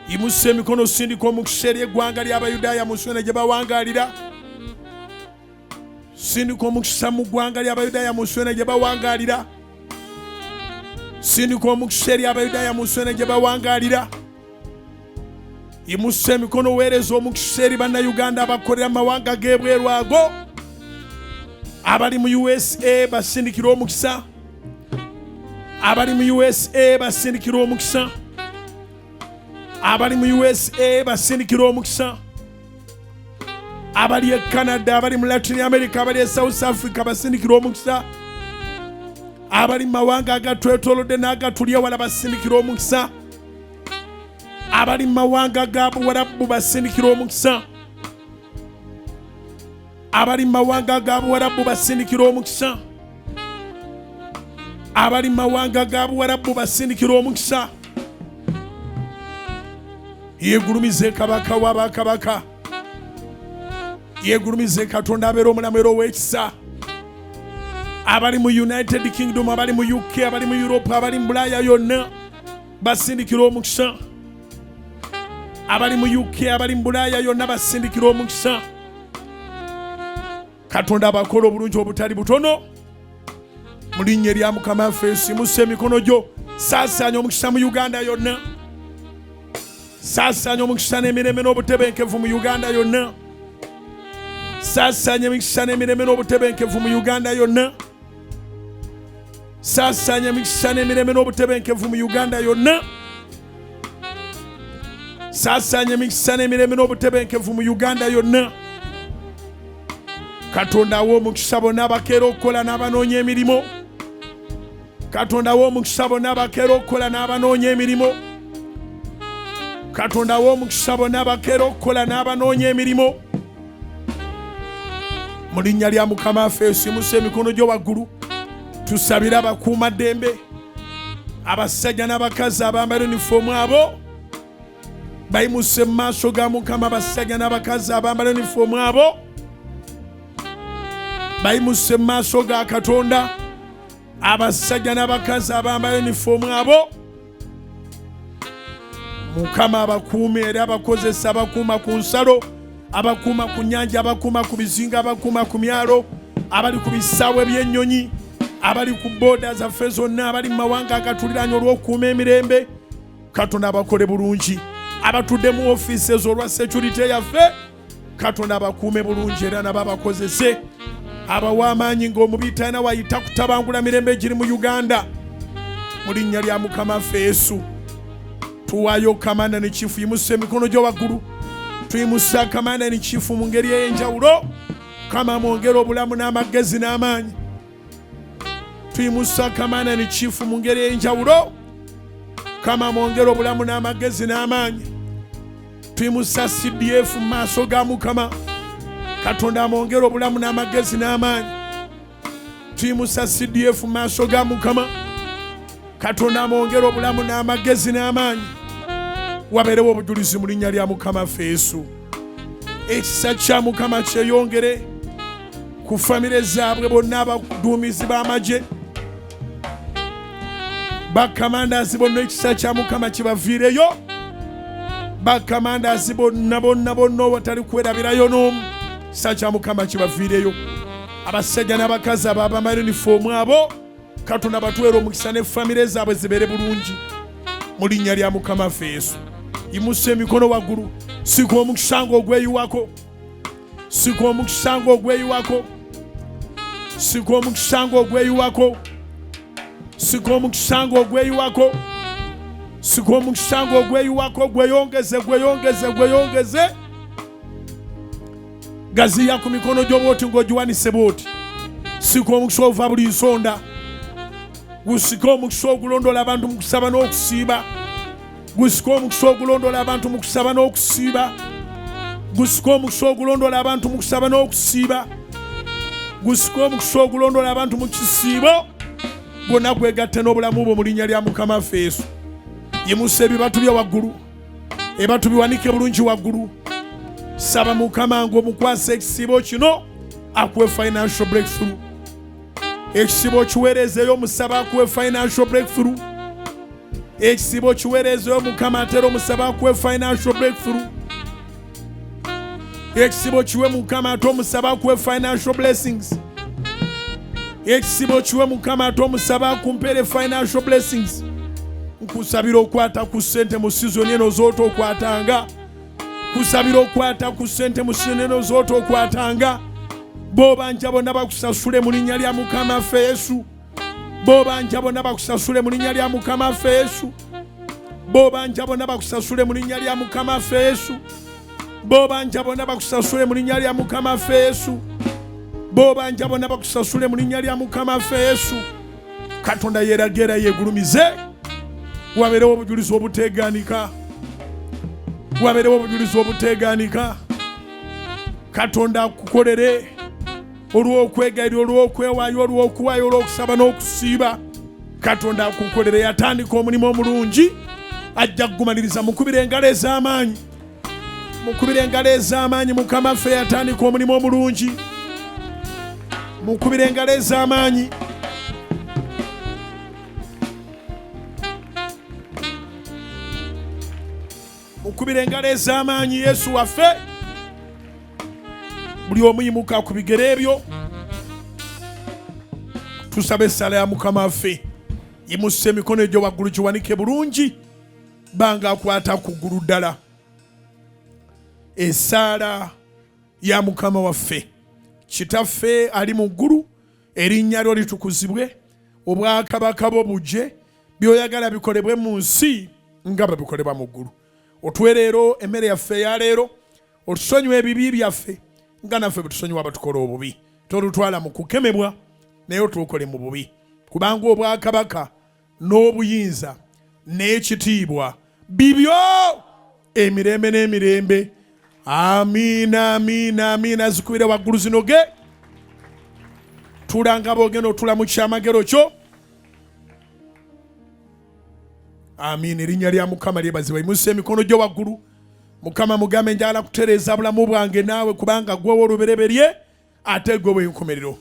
Yimusa emikono, sindika omukisa eri eggwanga ly'Abayudaaya mu nsi yonna gye bawangalira. Sindika omukisa mu ggwanga ly'Abayudaaya mu nsi yonna gye bawangalira. Sindika omukisa eri Abayudaaya mu nsi yonna gye bawangalira. Yimusa emikono, weereza omukisa eri Bannayuganda abakolera mu mawanga g'ebweru ago. Abali mu USA basindikira omukisa. Abali mu USA basindikira omukisa. Abali mu USA basindikira omukisa. Abali e Canada, abali mu Latin America, abali e South Africa basindikira omukisa. Abali mu mawanga agatwetoolodde n'agatuli ewala basindikira omukisa. Abali mu mawanga ga Buwarabu basindikira omukisa. Abali mu mawanga ga Buwarabu basindikira omukisa. Abali mu mawanga ga Buwarabu basindikira omukisa. Yeegulumize Kabaka w'abakabaka. Yeegulumize Katonda abeera omulamu era ow'ekisa. Abali mu United Kingdom, abali mu UK, abali mu Europe, abali mu Bulaaya yonna basindikira omukisa. Abali mu UK, abali mu Bulaaya yonna basindikira omukisa. Katonda abakola obulungi obutali butono. Mu linnya erya Mukama waffe Yesu, yimusa emikono gyo, saasaanya omukisa mu Uganda yonna. Saasaanya omukisa n'emirembe n'obutebenkevu mu Uganda yonna. Saasaanya emikisa n'emirembe n'obutebenkevu mu Uganda yonna. Saasaanya emikisa n'emirembe n'obutebenkevu mu Uganda yonna. Saasaanya emikisa n'emirembe n'obutebenkevu mu Uganda yonna. Katonda awa omukisa bonna abakeera okukola n'abanoonya emirimu. Katonda awa omukisa bonna abakeera okukola n'abanoonya emirimu. Katonda awa omukisa bonna abakeera okukola n'abanoonya emirimu. Mu linnya lya Mukama waffe Yesu, yimusa emikono gyo waggulu, tusabire abakuumaddembe, abasajja n'abakazi abambala yunifoomu abo bayimuse mu maaso ga Mukama. Abasajja n'abakazi abambala yunifoomu abo bayimuse mu maaso ga Katonda. Abasajja n'abakazi abambala yunifoomu abo, Mukama abakuume era abakozesa, abakuuma ku nsalo, abakuuma ku nnyanja, abakuuma ku bizinga, abakuuma ku myalo, abali ku bisaawe by'ennyonyi, abali ku booda zaffe zonna, abali mu mawanga agatuliraanye olw'okukuuma emirembe. Katonda abakole bulungi. Abatudde mu ofiisi ezo olwa security yaffe, Katonda abakuume bulungi era nabo abakozese, abawa amaanyi ng'omubi talina wayita kutabangula mirembe egiri mu Uganda. Mu linnya lya Mukama waffe Yesu, tuwaayo Kamanda ne Chifu. Yimusa emikono gyo waggulu, tuyimusa Kamanda ne Chifu mu ngeri ey'enjawulo. Kama mwongere obulamu n'amagezi n'amaanyi. Tuyimusa Kamanda ne Chifu mu ngeri ey'enjawulo. Kama mwongere obulamu n'amagezi n'amaanyi. Tuyimusa CDF mu maaso ga Mukama. Katonda amwongere obulamu n'amagezi n'amaanyi. Tuyimusa CDF mu maaso ga Mukama. Katonda amwongere obulamu n'amagezi n'amaanyi. Wabeerewo obujulizi mu linnya lya Mukama waffe Yesu. Ekisa kya Mukama kyeyongere ku famire zaabwe bonna, abaduumizi b'amagye, bakamandazi bonna, ekisa kya Mukama kibaviireyo. Bakamandazi bonna bonna bonna, owatali kwerabirayo n'omu, kisa kya Mukama kibaviireyo. Abasajja n'abakazi abo abamala yunifoomu abo, Katonda batuweera omukisa ne famire zaabwe zibeere bulungi mu linnya lya Mukama waffe Yesu. Yimusa emikono waggulu, sika omukisa ng'ogweyiwako, sika omukisa ng'ogweyiwako, sika omukisa ng'ogweyiwako, sika omukisa ng'ogweyiwako, sika omukisa ng'ogweyiwako, gweyongeze, gweyongeze, gweyongeze. Gaziya ku mikono gyo bwoti ng'ogiwanise bwoti. Sika omukisa ova buli nsonda, gusika omukisa ogulondola abantu mu kusaba n'okusiiba, gusika omukisa ogulondola abantu mu kusaba n'okusiiba, gusika omukisa ogulondola abantu mu kusaba n'okusiiba, gusika omukisa ogulondola abantu mu kisiibo. Gwonna gwegatte n'obulamu bwo mu linnya lya Mukama waffe Yesu. Yimusa ebibatu bya waggulu, ebatu biwanike bulungi waggulu. Saba Mukama ng'omukwasa ekisiibo kino akuwe financial breakthrough. Ekisiibo kiweerezeeyo, omusaba akuwe financial breakthrough. Ekisiibo kiweerezeeyo Mukama, atera omusaba akuwe financial breakthrough. Ekisiibo kiwe Mukama, ate omusaba akuwe financial blessings. Ekisiibo kiwe Mukama, ate omusaba akumpeere financial blessings. Nkusabira okwata ku ssente mu sizoni eno z'ota okwatanga. Kusabira okwata ku ssente mu sizoni eno z'ota okwatanga. B'obanja bonna bakusasule mu linnya lya Mukama waffe Yesu. B'obanja bonna bakusasule mu linnya lya Mukama waffe Yesu. B'obanja bonna bakusasule mu linnya lya Mukama waffe Yesu. B'obanja bonna bakusasule mu linnya lya Mukama waffe Yesu. B'obanja bonna bakusasule mu linnya lya Mukama waffe Yesu. Katonda yeerage era yeegulumize, wabeerewo obujulizi obuteegaanika, wabeerewo obujulizi obuteegaanika. Katonda akukolere olw'okwegayirira, olw'okwewaayo, olw'okuwaayo, olw'okusaba n'okusiiba. Katonda akukolere. Yatandika omulimu omulungi, ajja kugumaliriza. Mukubira engalo ez'amaanyi. Mukubire engalo ez'amaanyi Mukama ffe yatandika omulimu omulungi. Mukubire engalo ez'amaanyi. Mukubire engalo ez'amaanyi Yesu waffe. Buli omu yimuka ku bigere ebyo, tusabe essala ya Mukama waffe. Yimusa emikono egyo waggulu, giwanike bulungi, banga akwata ku ggulu ddala. Essaala ya Mukama waffe. Kitaffe ali mu ggulu, erinnya lyo litukuzibwe, obwakabaka bwo bujje, by'oyagala bikolebwe mu nsi nga bwe bikolebwa mu ggulu. Otuwe leero emmere yaffe eya leero, otusonyiwe ebibi byaffe nga naffe bwe tusonyiwa abatukola obubi. Tolutwala mu kukemebwa, naye otuokole mu bubi, kubanga obwakabaka n'obuyinza n'ekitiibwa bibyo emirembe n'emirembe. Amiina, amiina, amiina. Zikubire waggulu zinoge. Tula nga bw'ogenda otula mu kyamagero kyo. Amiina. Erinnya lya Mukama lyebazibwa. Yimusa emikono gyo waggulu. Mukama mugambe, njagala kutereeza bulamu bwange naawe, kubanga gwe ow'olubereberye ate gwe w'enkomerero.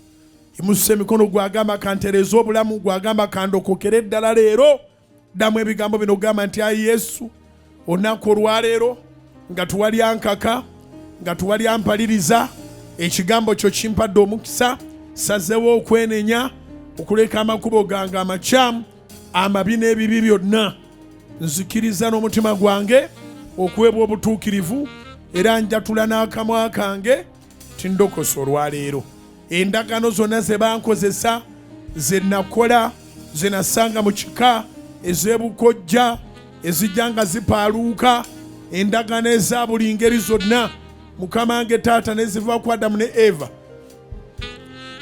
Yimusa emikono, gwagamba kantereeza obulamu, gwagamba kandokokere ddala leero. Ddamu ebigambo bino, gamba nti ayi Yesu, olunaku olwaleero nga tuwali ankaka, nga tuwali ampaliriza, ekigambo kyo kimpadde omukisa, sazeewo okwenenya, okuleka amakubo gange amakyamu, amabi n'ebibi byonna. Nzikiriza n'omutima gwange okuweebwa obutuukirivu, era njatula n'akamwa kange nti ndokose olwaleero. Endagaano zonna ze bankozesa, ze nakola, ze nasanga mu kika, ez'ebukojja, ezijja nga zipaaluuka, endagaano eza buli ngeri zonna, Mukama wange taata, neziva ku Adamu ne Eva,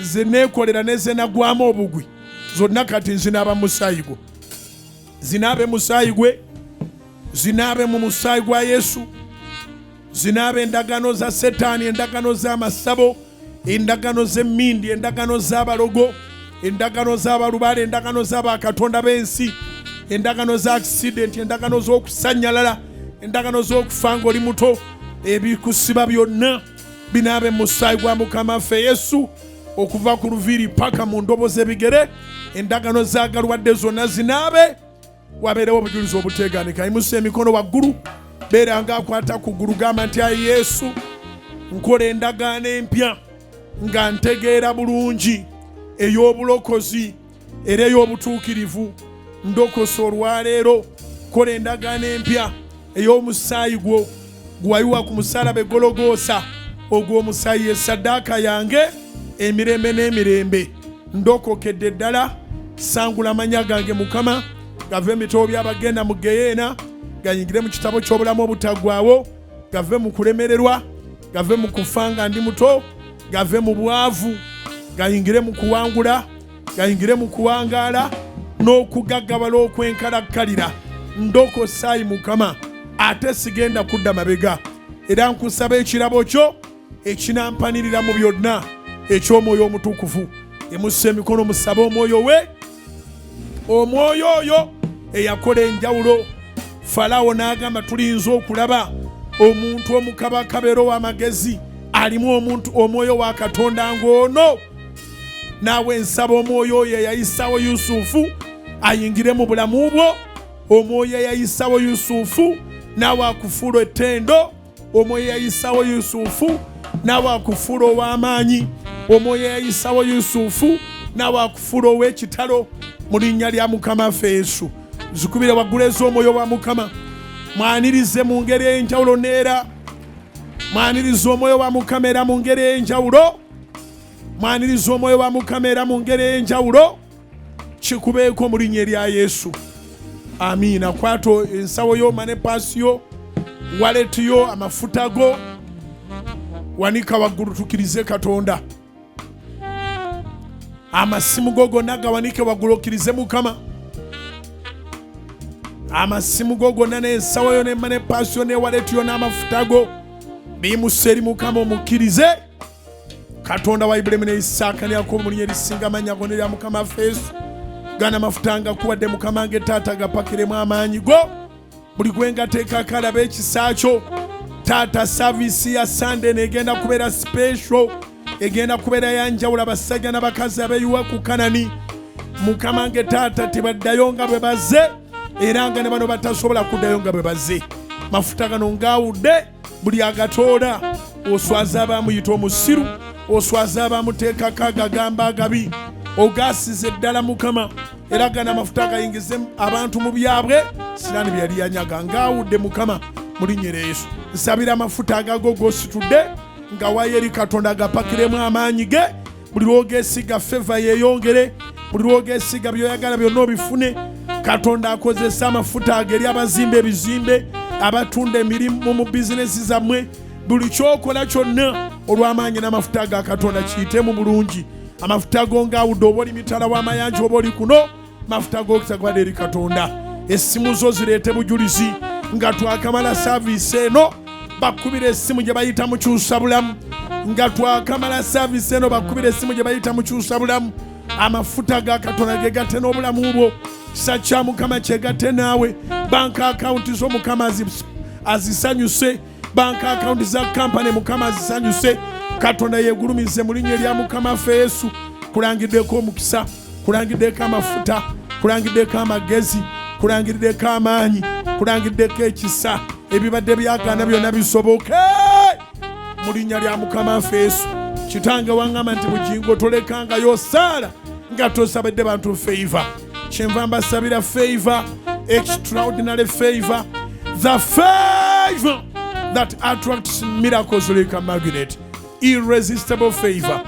ze neekolera ne ze nagwamu obugwi, zonna kati nzinaaba mu musaayi gwo. Zinaabe musaayi gwe, zinaabe mu musaayi gwa Yesu. Zinaaba endagaano za Setaani, endagaano z'amasabo, endagaano z'emmindi, endagaano z'abalogo, endagaano z'abalubaale, endagaano z'abakatonda b'ensi, endagaano za akisidenti, endagaano z'okusannyalala, endagaano z'okufa ng'oli muto. Ebikusiba byonna binaabe mu musaayi gwa Mukama waffe Yesu, okuva ku luviiri paka mu ndobo z'ebigere. Endagaano z'agalwadde zonna zinaabe, wabeerewo obujulizi obuteeganika. Yimusa emikono waggulu, beera nga akwata ku ggulu, gamba nti ayi Yesu, nkola endagaano empya nga ntegeera bulungi ey'obulokozi era ey'obutuukirivu. Ndokosa olwaleero, kola endagaano empya ey'omusaayi gwo gwewayiwa ku musalaba e Gologoosa. Ogwo omusaayi ye ssaddaaka yange emirembe n'emirembe. Ndokokedde ddala, sangula amanya gange Mukama, gave emitabo by'abagenda mu geyeena gayingire mu kitabo ky'obulamu obutaggwaawo, gave mu kulemererwa, gave mu kufa nga ndi muto, gave mu bwavu, gayingire mu kuwangula, gayingire mu kuwangaala n'okugaggawala okwenkalakkalira. Ndokosaayi Mukama, ate sigenda kudda mabega, era nkusaba ekirabo kyo ekinampanirira mu byonna eky'Omwoyo Omutukuvu. Emussa emikono, musabe Omwoyo we, Omwoyo oyo eyakola enjawulo. Falawo n'agamba, tulinze okulaba omuntu omukabakaba era ow'amagezi alimu omuntu omwoyo wa Katonda ng'ono. Naawe nsaba omwoyo oyo eyayisawo Yusufu ayingire mu bulamu bwo. Omwoyo eyayisawo Yusufu naawe akufuula ettendo. Omwoyo eyayisawo Yusufu naawe akufuula ow'amaanyi. Omwoyo eyayisawo Yusufu naawe akufuula ow'ekitalo mu linnya lya Mukama waffe Yesu. Zikubire waggulu ez'omwoyo wa Mukama, mwanirize mu ngeri ey'enjawulo neera mwanirize omwoyo wa Mukama era mu ngeri ey'enjawulo. Mwaniriza omwoyo wa Mukama era mu ngeri ey'enjawulo. Kikubeeko mu linnya erya Yesu, amiina. Kwata ensawo yo, mane paasi yo, waleti yo, amafuta go, wanika waggulu, tukirize Katonda. Amasimu go gonna gawanike waggulu, okkirize Mukama. Amasimu go gonna n'ensawo yo ne mane paasi yo ne waleti yo n'amafuta go biyimuse eri Mukama, omukkirize. Katonda wa Ibulayimu ne Isaaka ne Yakobo, mu linnya erisinga amannya gonna erya Mukama waffe Yesu, gana amafuta nga kuwadde Mukama nge taata, gapakiremu amaanyi go. Buli gwe ngateekako alaba ekisa kyo, Taata, service ya Sande negenda kubeera special, egenda kubeera yanjawulo. Abasajja n'abakazi abeeyiwa ku Kanani, Mukama nge taata, tebaddayo nga bwe bazze, era nga ne bano batasobola kuddayo nga bwe bazze. Mafuta gano ngaawudde, buli agatoola oswaza abamuyita omusiru, oswaza abamuteekako agagamba agabi, ogasize ddala Mukama. Era gano amafuta gayingize abantu mu byabwe siraani bye yali yanyaga. Ngaawudde Mukama, mu linnya erya Yesu nsabira amafuta agago gositudde nga wayo eri Katonda agapakiremu amaanyi ge. Buli lwogesiga favor yeeyongere, buli lwogesiga byoyagala byonna obifune. Katonda akozesa amafuta ago eri abazimba ebizimbe, abatunda emirimu mu bizinesi zammwe. Buli kyokola kyonna olw'amaanyi n'amafuta ga Katonda kiyitemu bulungi. Amafuta go ngaawudde, oba oli mitala w'amayanja oba oli kuno, mafuta g'okutagwada eri Katonda. Essimu zo zireete bujulizi nga twakamala service eno, bakubira essimu gye bayita mukyusa bulamu. Nga twakamala service eno, bakubira essimu gye bayita mukyusa bulamu. Amafuta ga Katonda ge gatte n'obulamu bwo, kisa kya Mukama kyegatte naawe. Bank account zo Mukama azisanyuse, bank account za kampani Mukama azisanyuse. Katonda yeegulumize mu linnya erya Mukama ffe Yesu. Kulangiddeko omukisa, kulangiddeko amafuta, kulangiddeko amagezi, kulangiddeko amaanyi, kulangiddeko ekisa. Ebibadde byagaana byonna bisoboke mu linnya lya Mukama ffe Yesu. Kitange waŋŋamba nti, "Bugingo, tolekangayo saala nga tosabidde bantu favor." Kyenva mbasabira favor, extraordinary favor, the favor that attracts miracles like a magnet, irresistible favor,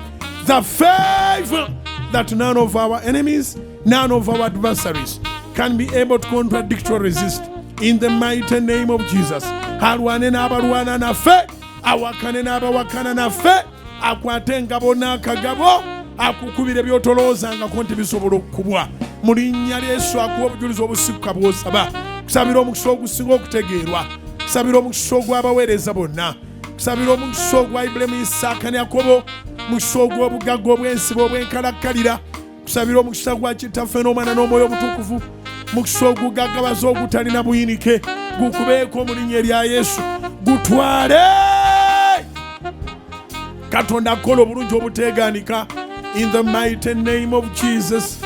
the favor that none of our enemies, none of our adversaries can be able to contradict or resist. In the mighty name of Jesus, alwane n'abalwana naffe, awakane n'abawakana naffe, akwate engabo n'akagabo, akukubire by'otolowoozangako nti bisobola okukubwa. Mu linnya lya Yesu, akuwa obujulizi obusukka bw'osaba. Kusabira omukisa ogusinga okutegeerwa, kusabira omukisa ogw'abaweereza bonna, kusabira omukisa ogwa Ibulayimu, Isaaka ne Yakobo, mukisa ogw'obugagga obw'ensibo obw'enkalakkalira. Kusabira omukisa gwa Kitaffe n'Omwana n'Omwoyo Omutukuvu, mukisa ogugaggawaza ogutalina buyinike, gukubeeko mu linnya erya Yesu. Gutwale. Katonda akola obulungi obuteegaanika. In the mighty name of Jesus,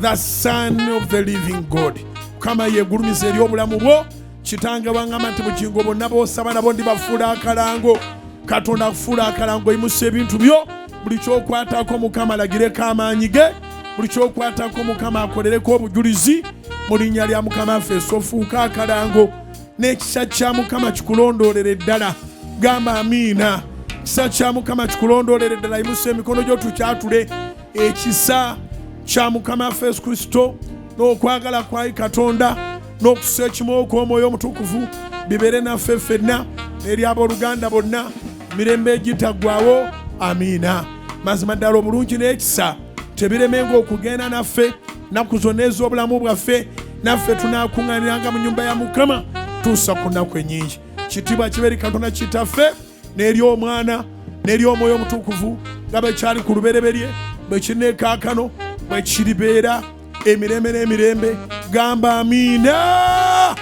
the Son of the living God, Mukama yeegulumiza eri obulamu bwo. Kitange waŋŋamba nti, "Bugingo, bonna b'osaba nabo ndibafuula akalango." Katonda akufuula akalango. Oyimusa ebintu byo. Buli kyokwatako Mukama alagireko amaanyi ge, buli kyokwatako Mukama akolereko obujulizi. Mu linnya lya Mukama ffe, ofuuka akalango, n'ekisa kya Mukama kikulondoolera ddala. Gamba amiina. Kisa kya Mukama kikulondoolera ddala. Yimusa emikono gyo tukyatule. Ekisa kya Mukama waffe Yesu Kristo n'okwagala kwa Katonda n'okussa ekimu okw'Omwoyo Omutukuvu bibeere naffe ffenna n'eri abooluganda bonna mirembe egitaggwawo. Amiina. Mazima ddala obulungi n'ekisa tebiremenga okugenda naffe nnaku zonna ez'obulamu bwaffe, naffe tunaakuŋŋaaniranga mu nnyumba ya Mukama tuusa ku nnaku ennyingi. Kitiibwa kibe eri Katonda Kitaffe n'eri Omwana n'eri Omwoyo Omutukuvu, nga bwe kyali ku lubereberye, bwe kirina kaakano, bwe kiribeera emirembe n'emirembe. Gamba amiina.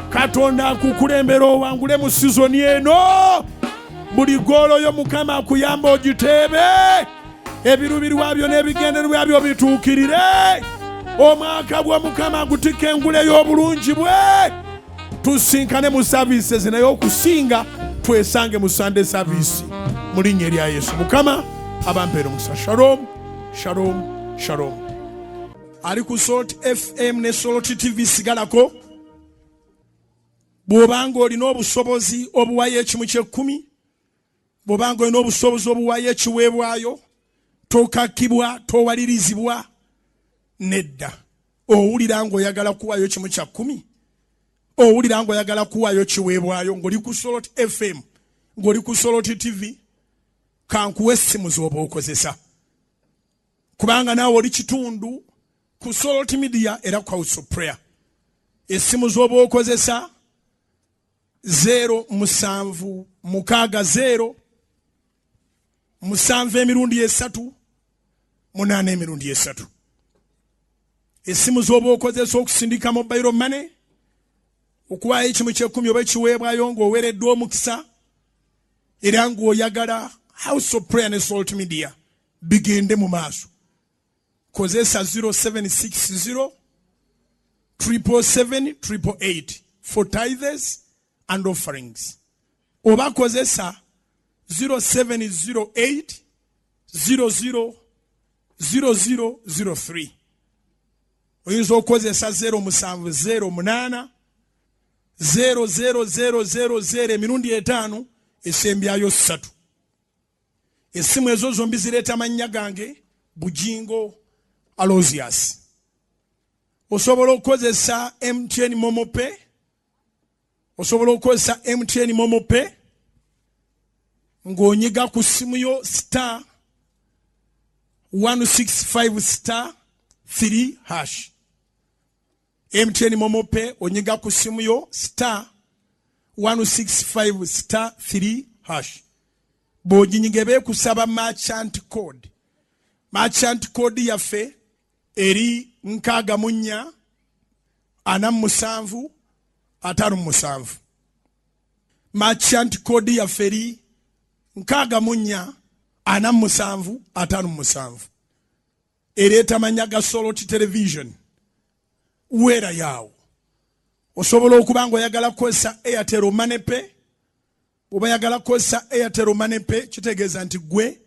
Katonda akukulembera owangule mu season eno. Buli goal yo Mukama akuyamba ogiteebe, ebirubirwa byo n'ebigendererwa byo bituukirire. Omwaka gwa Mukama gutika engule y'obulungi bwe. Tusinkane mu services, naye okusinga twesange mu Sunday service, mu linnya erya Yesu. Mukama abampeera omukisa. Shalom, shalom, shalom. Ali ku Salt FM ne Salt TV, sigalako. Bw'obanga olina obusobozi obuwayo ekimu ky'ekkumi, bw'obanga olina obusobozi obuwayo ekiweebwayo, tokakibwa, towalirizibwa, nedda. Owulira ng'oyagala kuwaayo kimu kya kkumi, owulira ng'oyagala kuwaayo kiweebwayo, ng'oli ku Salt FM, ng'oli ku Salt TV, kankuwa essimu z'oba okozesa, kubanga naawe oli kitundu ku Salt Media era ku House of Prayer. Essimu z'oba okozesa: 0760 7 emirundi 3 8 emirundi 3. Essimu z'oba okozesa okusindika mobile money okuwaayo ekimu ky'ekkumi oba ekiweebwayo ng'oweereddwa omukisa. Era ng'oyagala House of Prayer ne Salt Media bigende mu maaso, kozesa 0760 777 888 for tithes and offerings, oba kozesa 0708 00 0003. Oyinza okukozesa 0708 00000 emirundi 5 esembyayo 3. Essimu ezo zombi zireeta mannya gange, Bujingo Aloysius. Osobola okukozesa MTN MoMo Pay, osobola okukozesa MTN MoMo Pay ng'onyiga ku ssimu yo star 165 star 3 hash. MTN MoMo Pay onyiga ku ssimu yo star 165 star 3 hash. Bw'oginyiga beekusaba merchant code. Merchant code yaffe eri 64 47 57. Merchant code yaffe eri 64 47 57. Ereeta mannya ga Salt Television. Weera yaawo. Osobola okuba ng'oyagala kukozesa Airtel Money Pay. Oba oyagala kukozesa Airtel Money Pay, kitegeeza nti gwe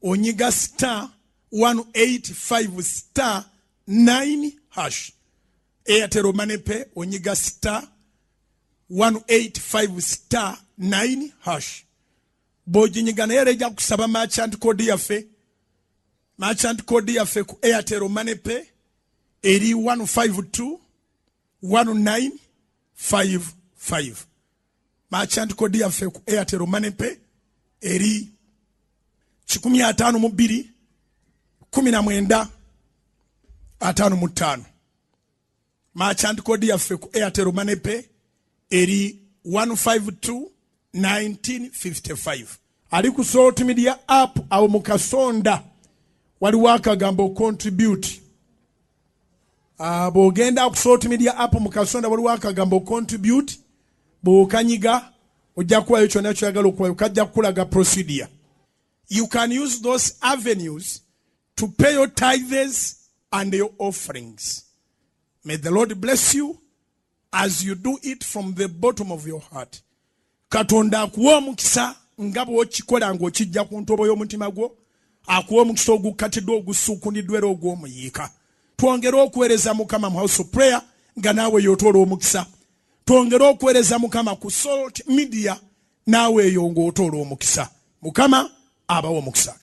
onyiga star 185 star 9 hash. Airtel Money Pay onyiga star 185 star 9 hash. Bw'oginyiga naye era ejja kusaba merchant code yaffe. Merchant code yaffe ku Airtel Money Pay eri 152 1955. Merchant code yaffe ku Airtel Money Pay eri 152 19 55. Merchant code yaffe ku Airtel Money Pay eri 152 1955. Ali ku Salt Media app awo mu kasonda waliwo akagambo contribute. Bw'ogenda ku Salt Media app mu kasonda waliwo akagambo contribute, bw'okanyiga ojja kuwayo kyonna ky'oyagala okuwayo, kajja kukulaga procedure. You can use those avenues to pay your tithes and your offerings. May the Lord bless you as you do it from the bottom of your heart. Katonda akuwa omukisa nga bw'okikola ng'okijja ku ntobo y'omutima gwo, akuwa omukisa ogukkatiddwa, ogusuukuniddwa era ogw'omuyiika. Twongere okuweereza Mukama mu House of Prayer nga naawe y'otoola omukisa. Twongere okuweereza Mukama ku Salt Media naawe eyo ng'otoola omukisa. Mukama abawa omukisa.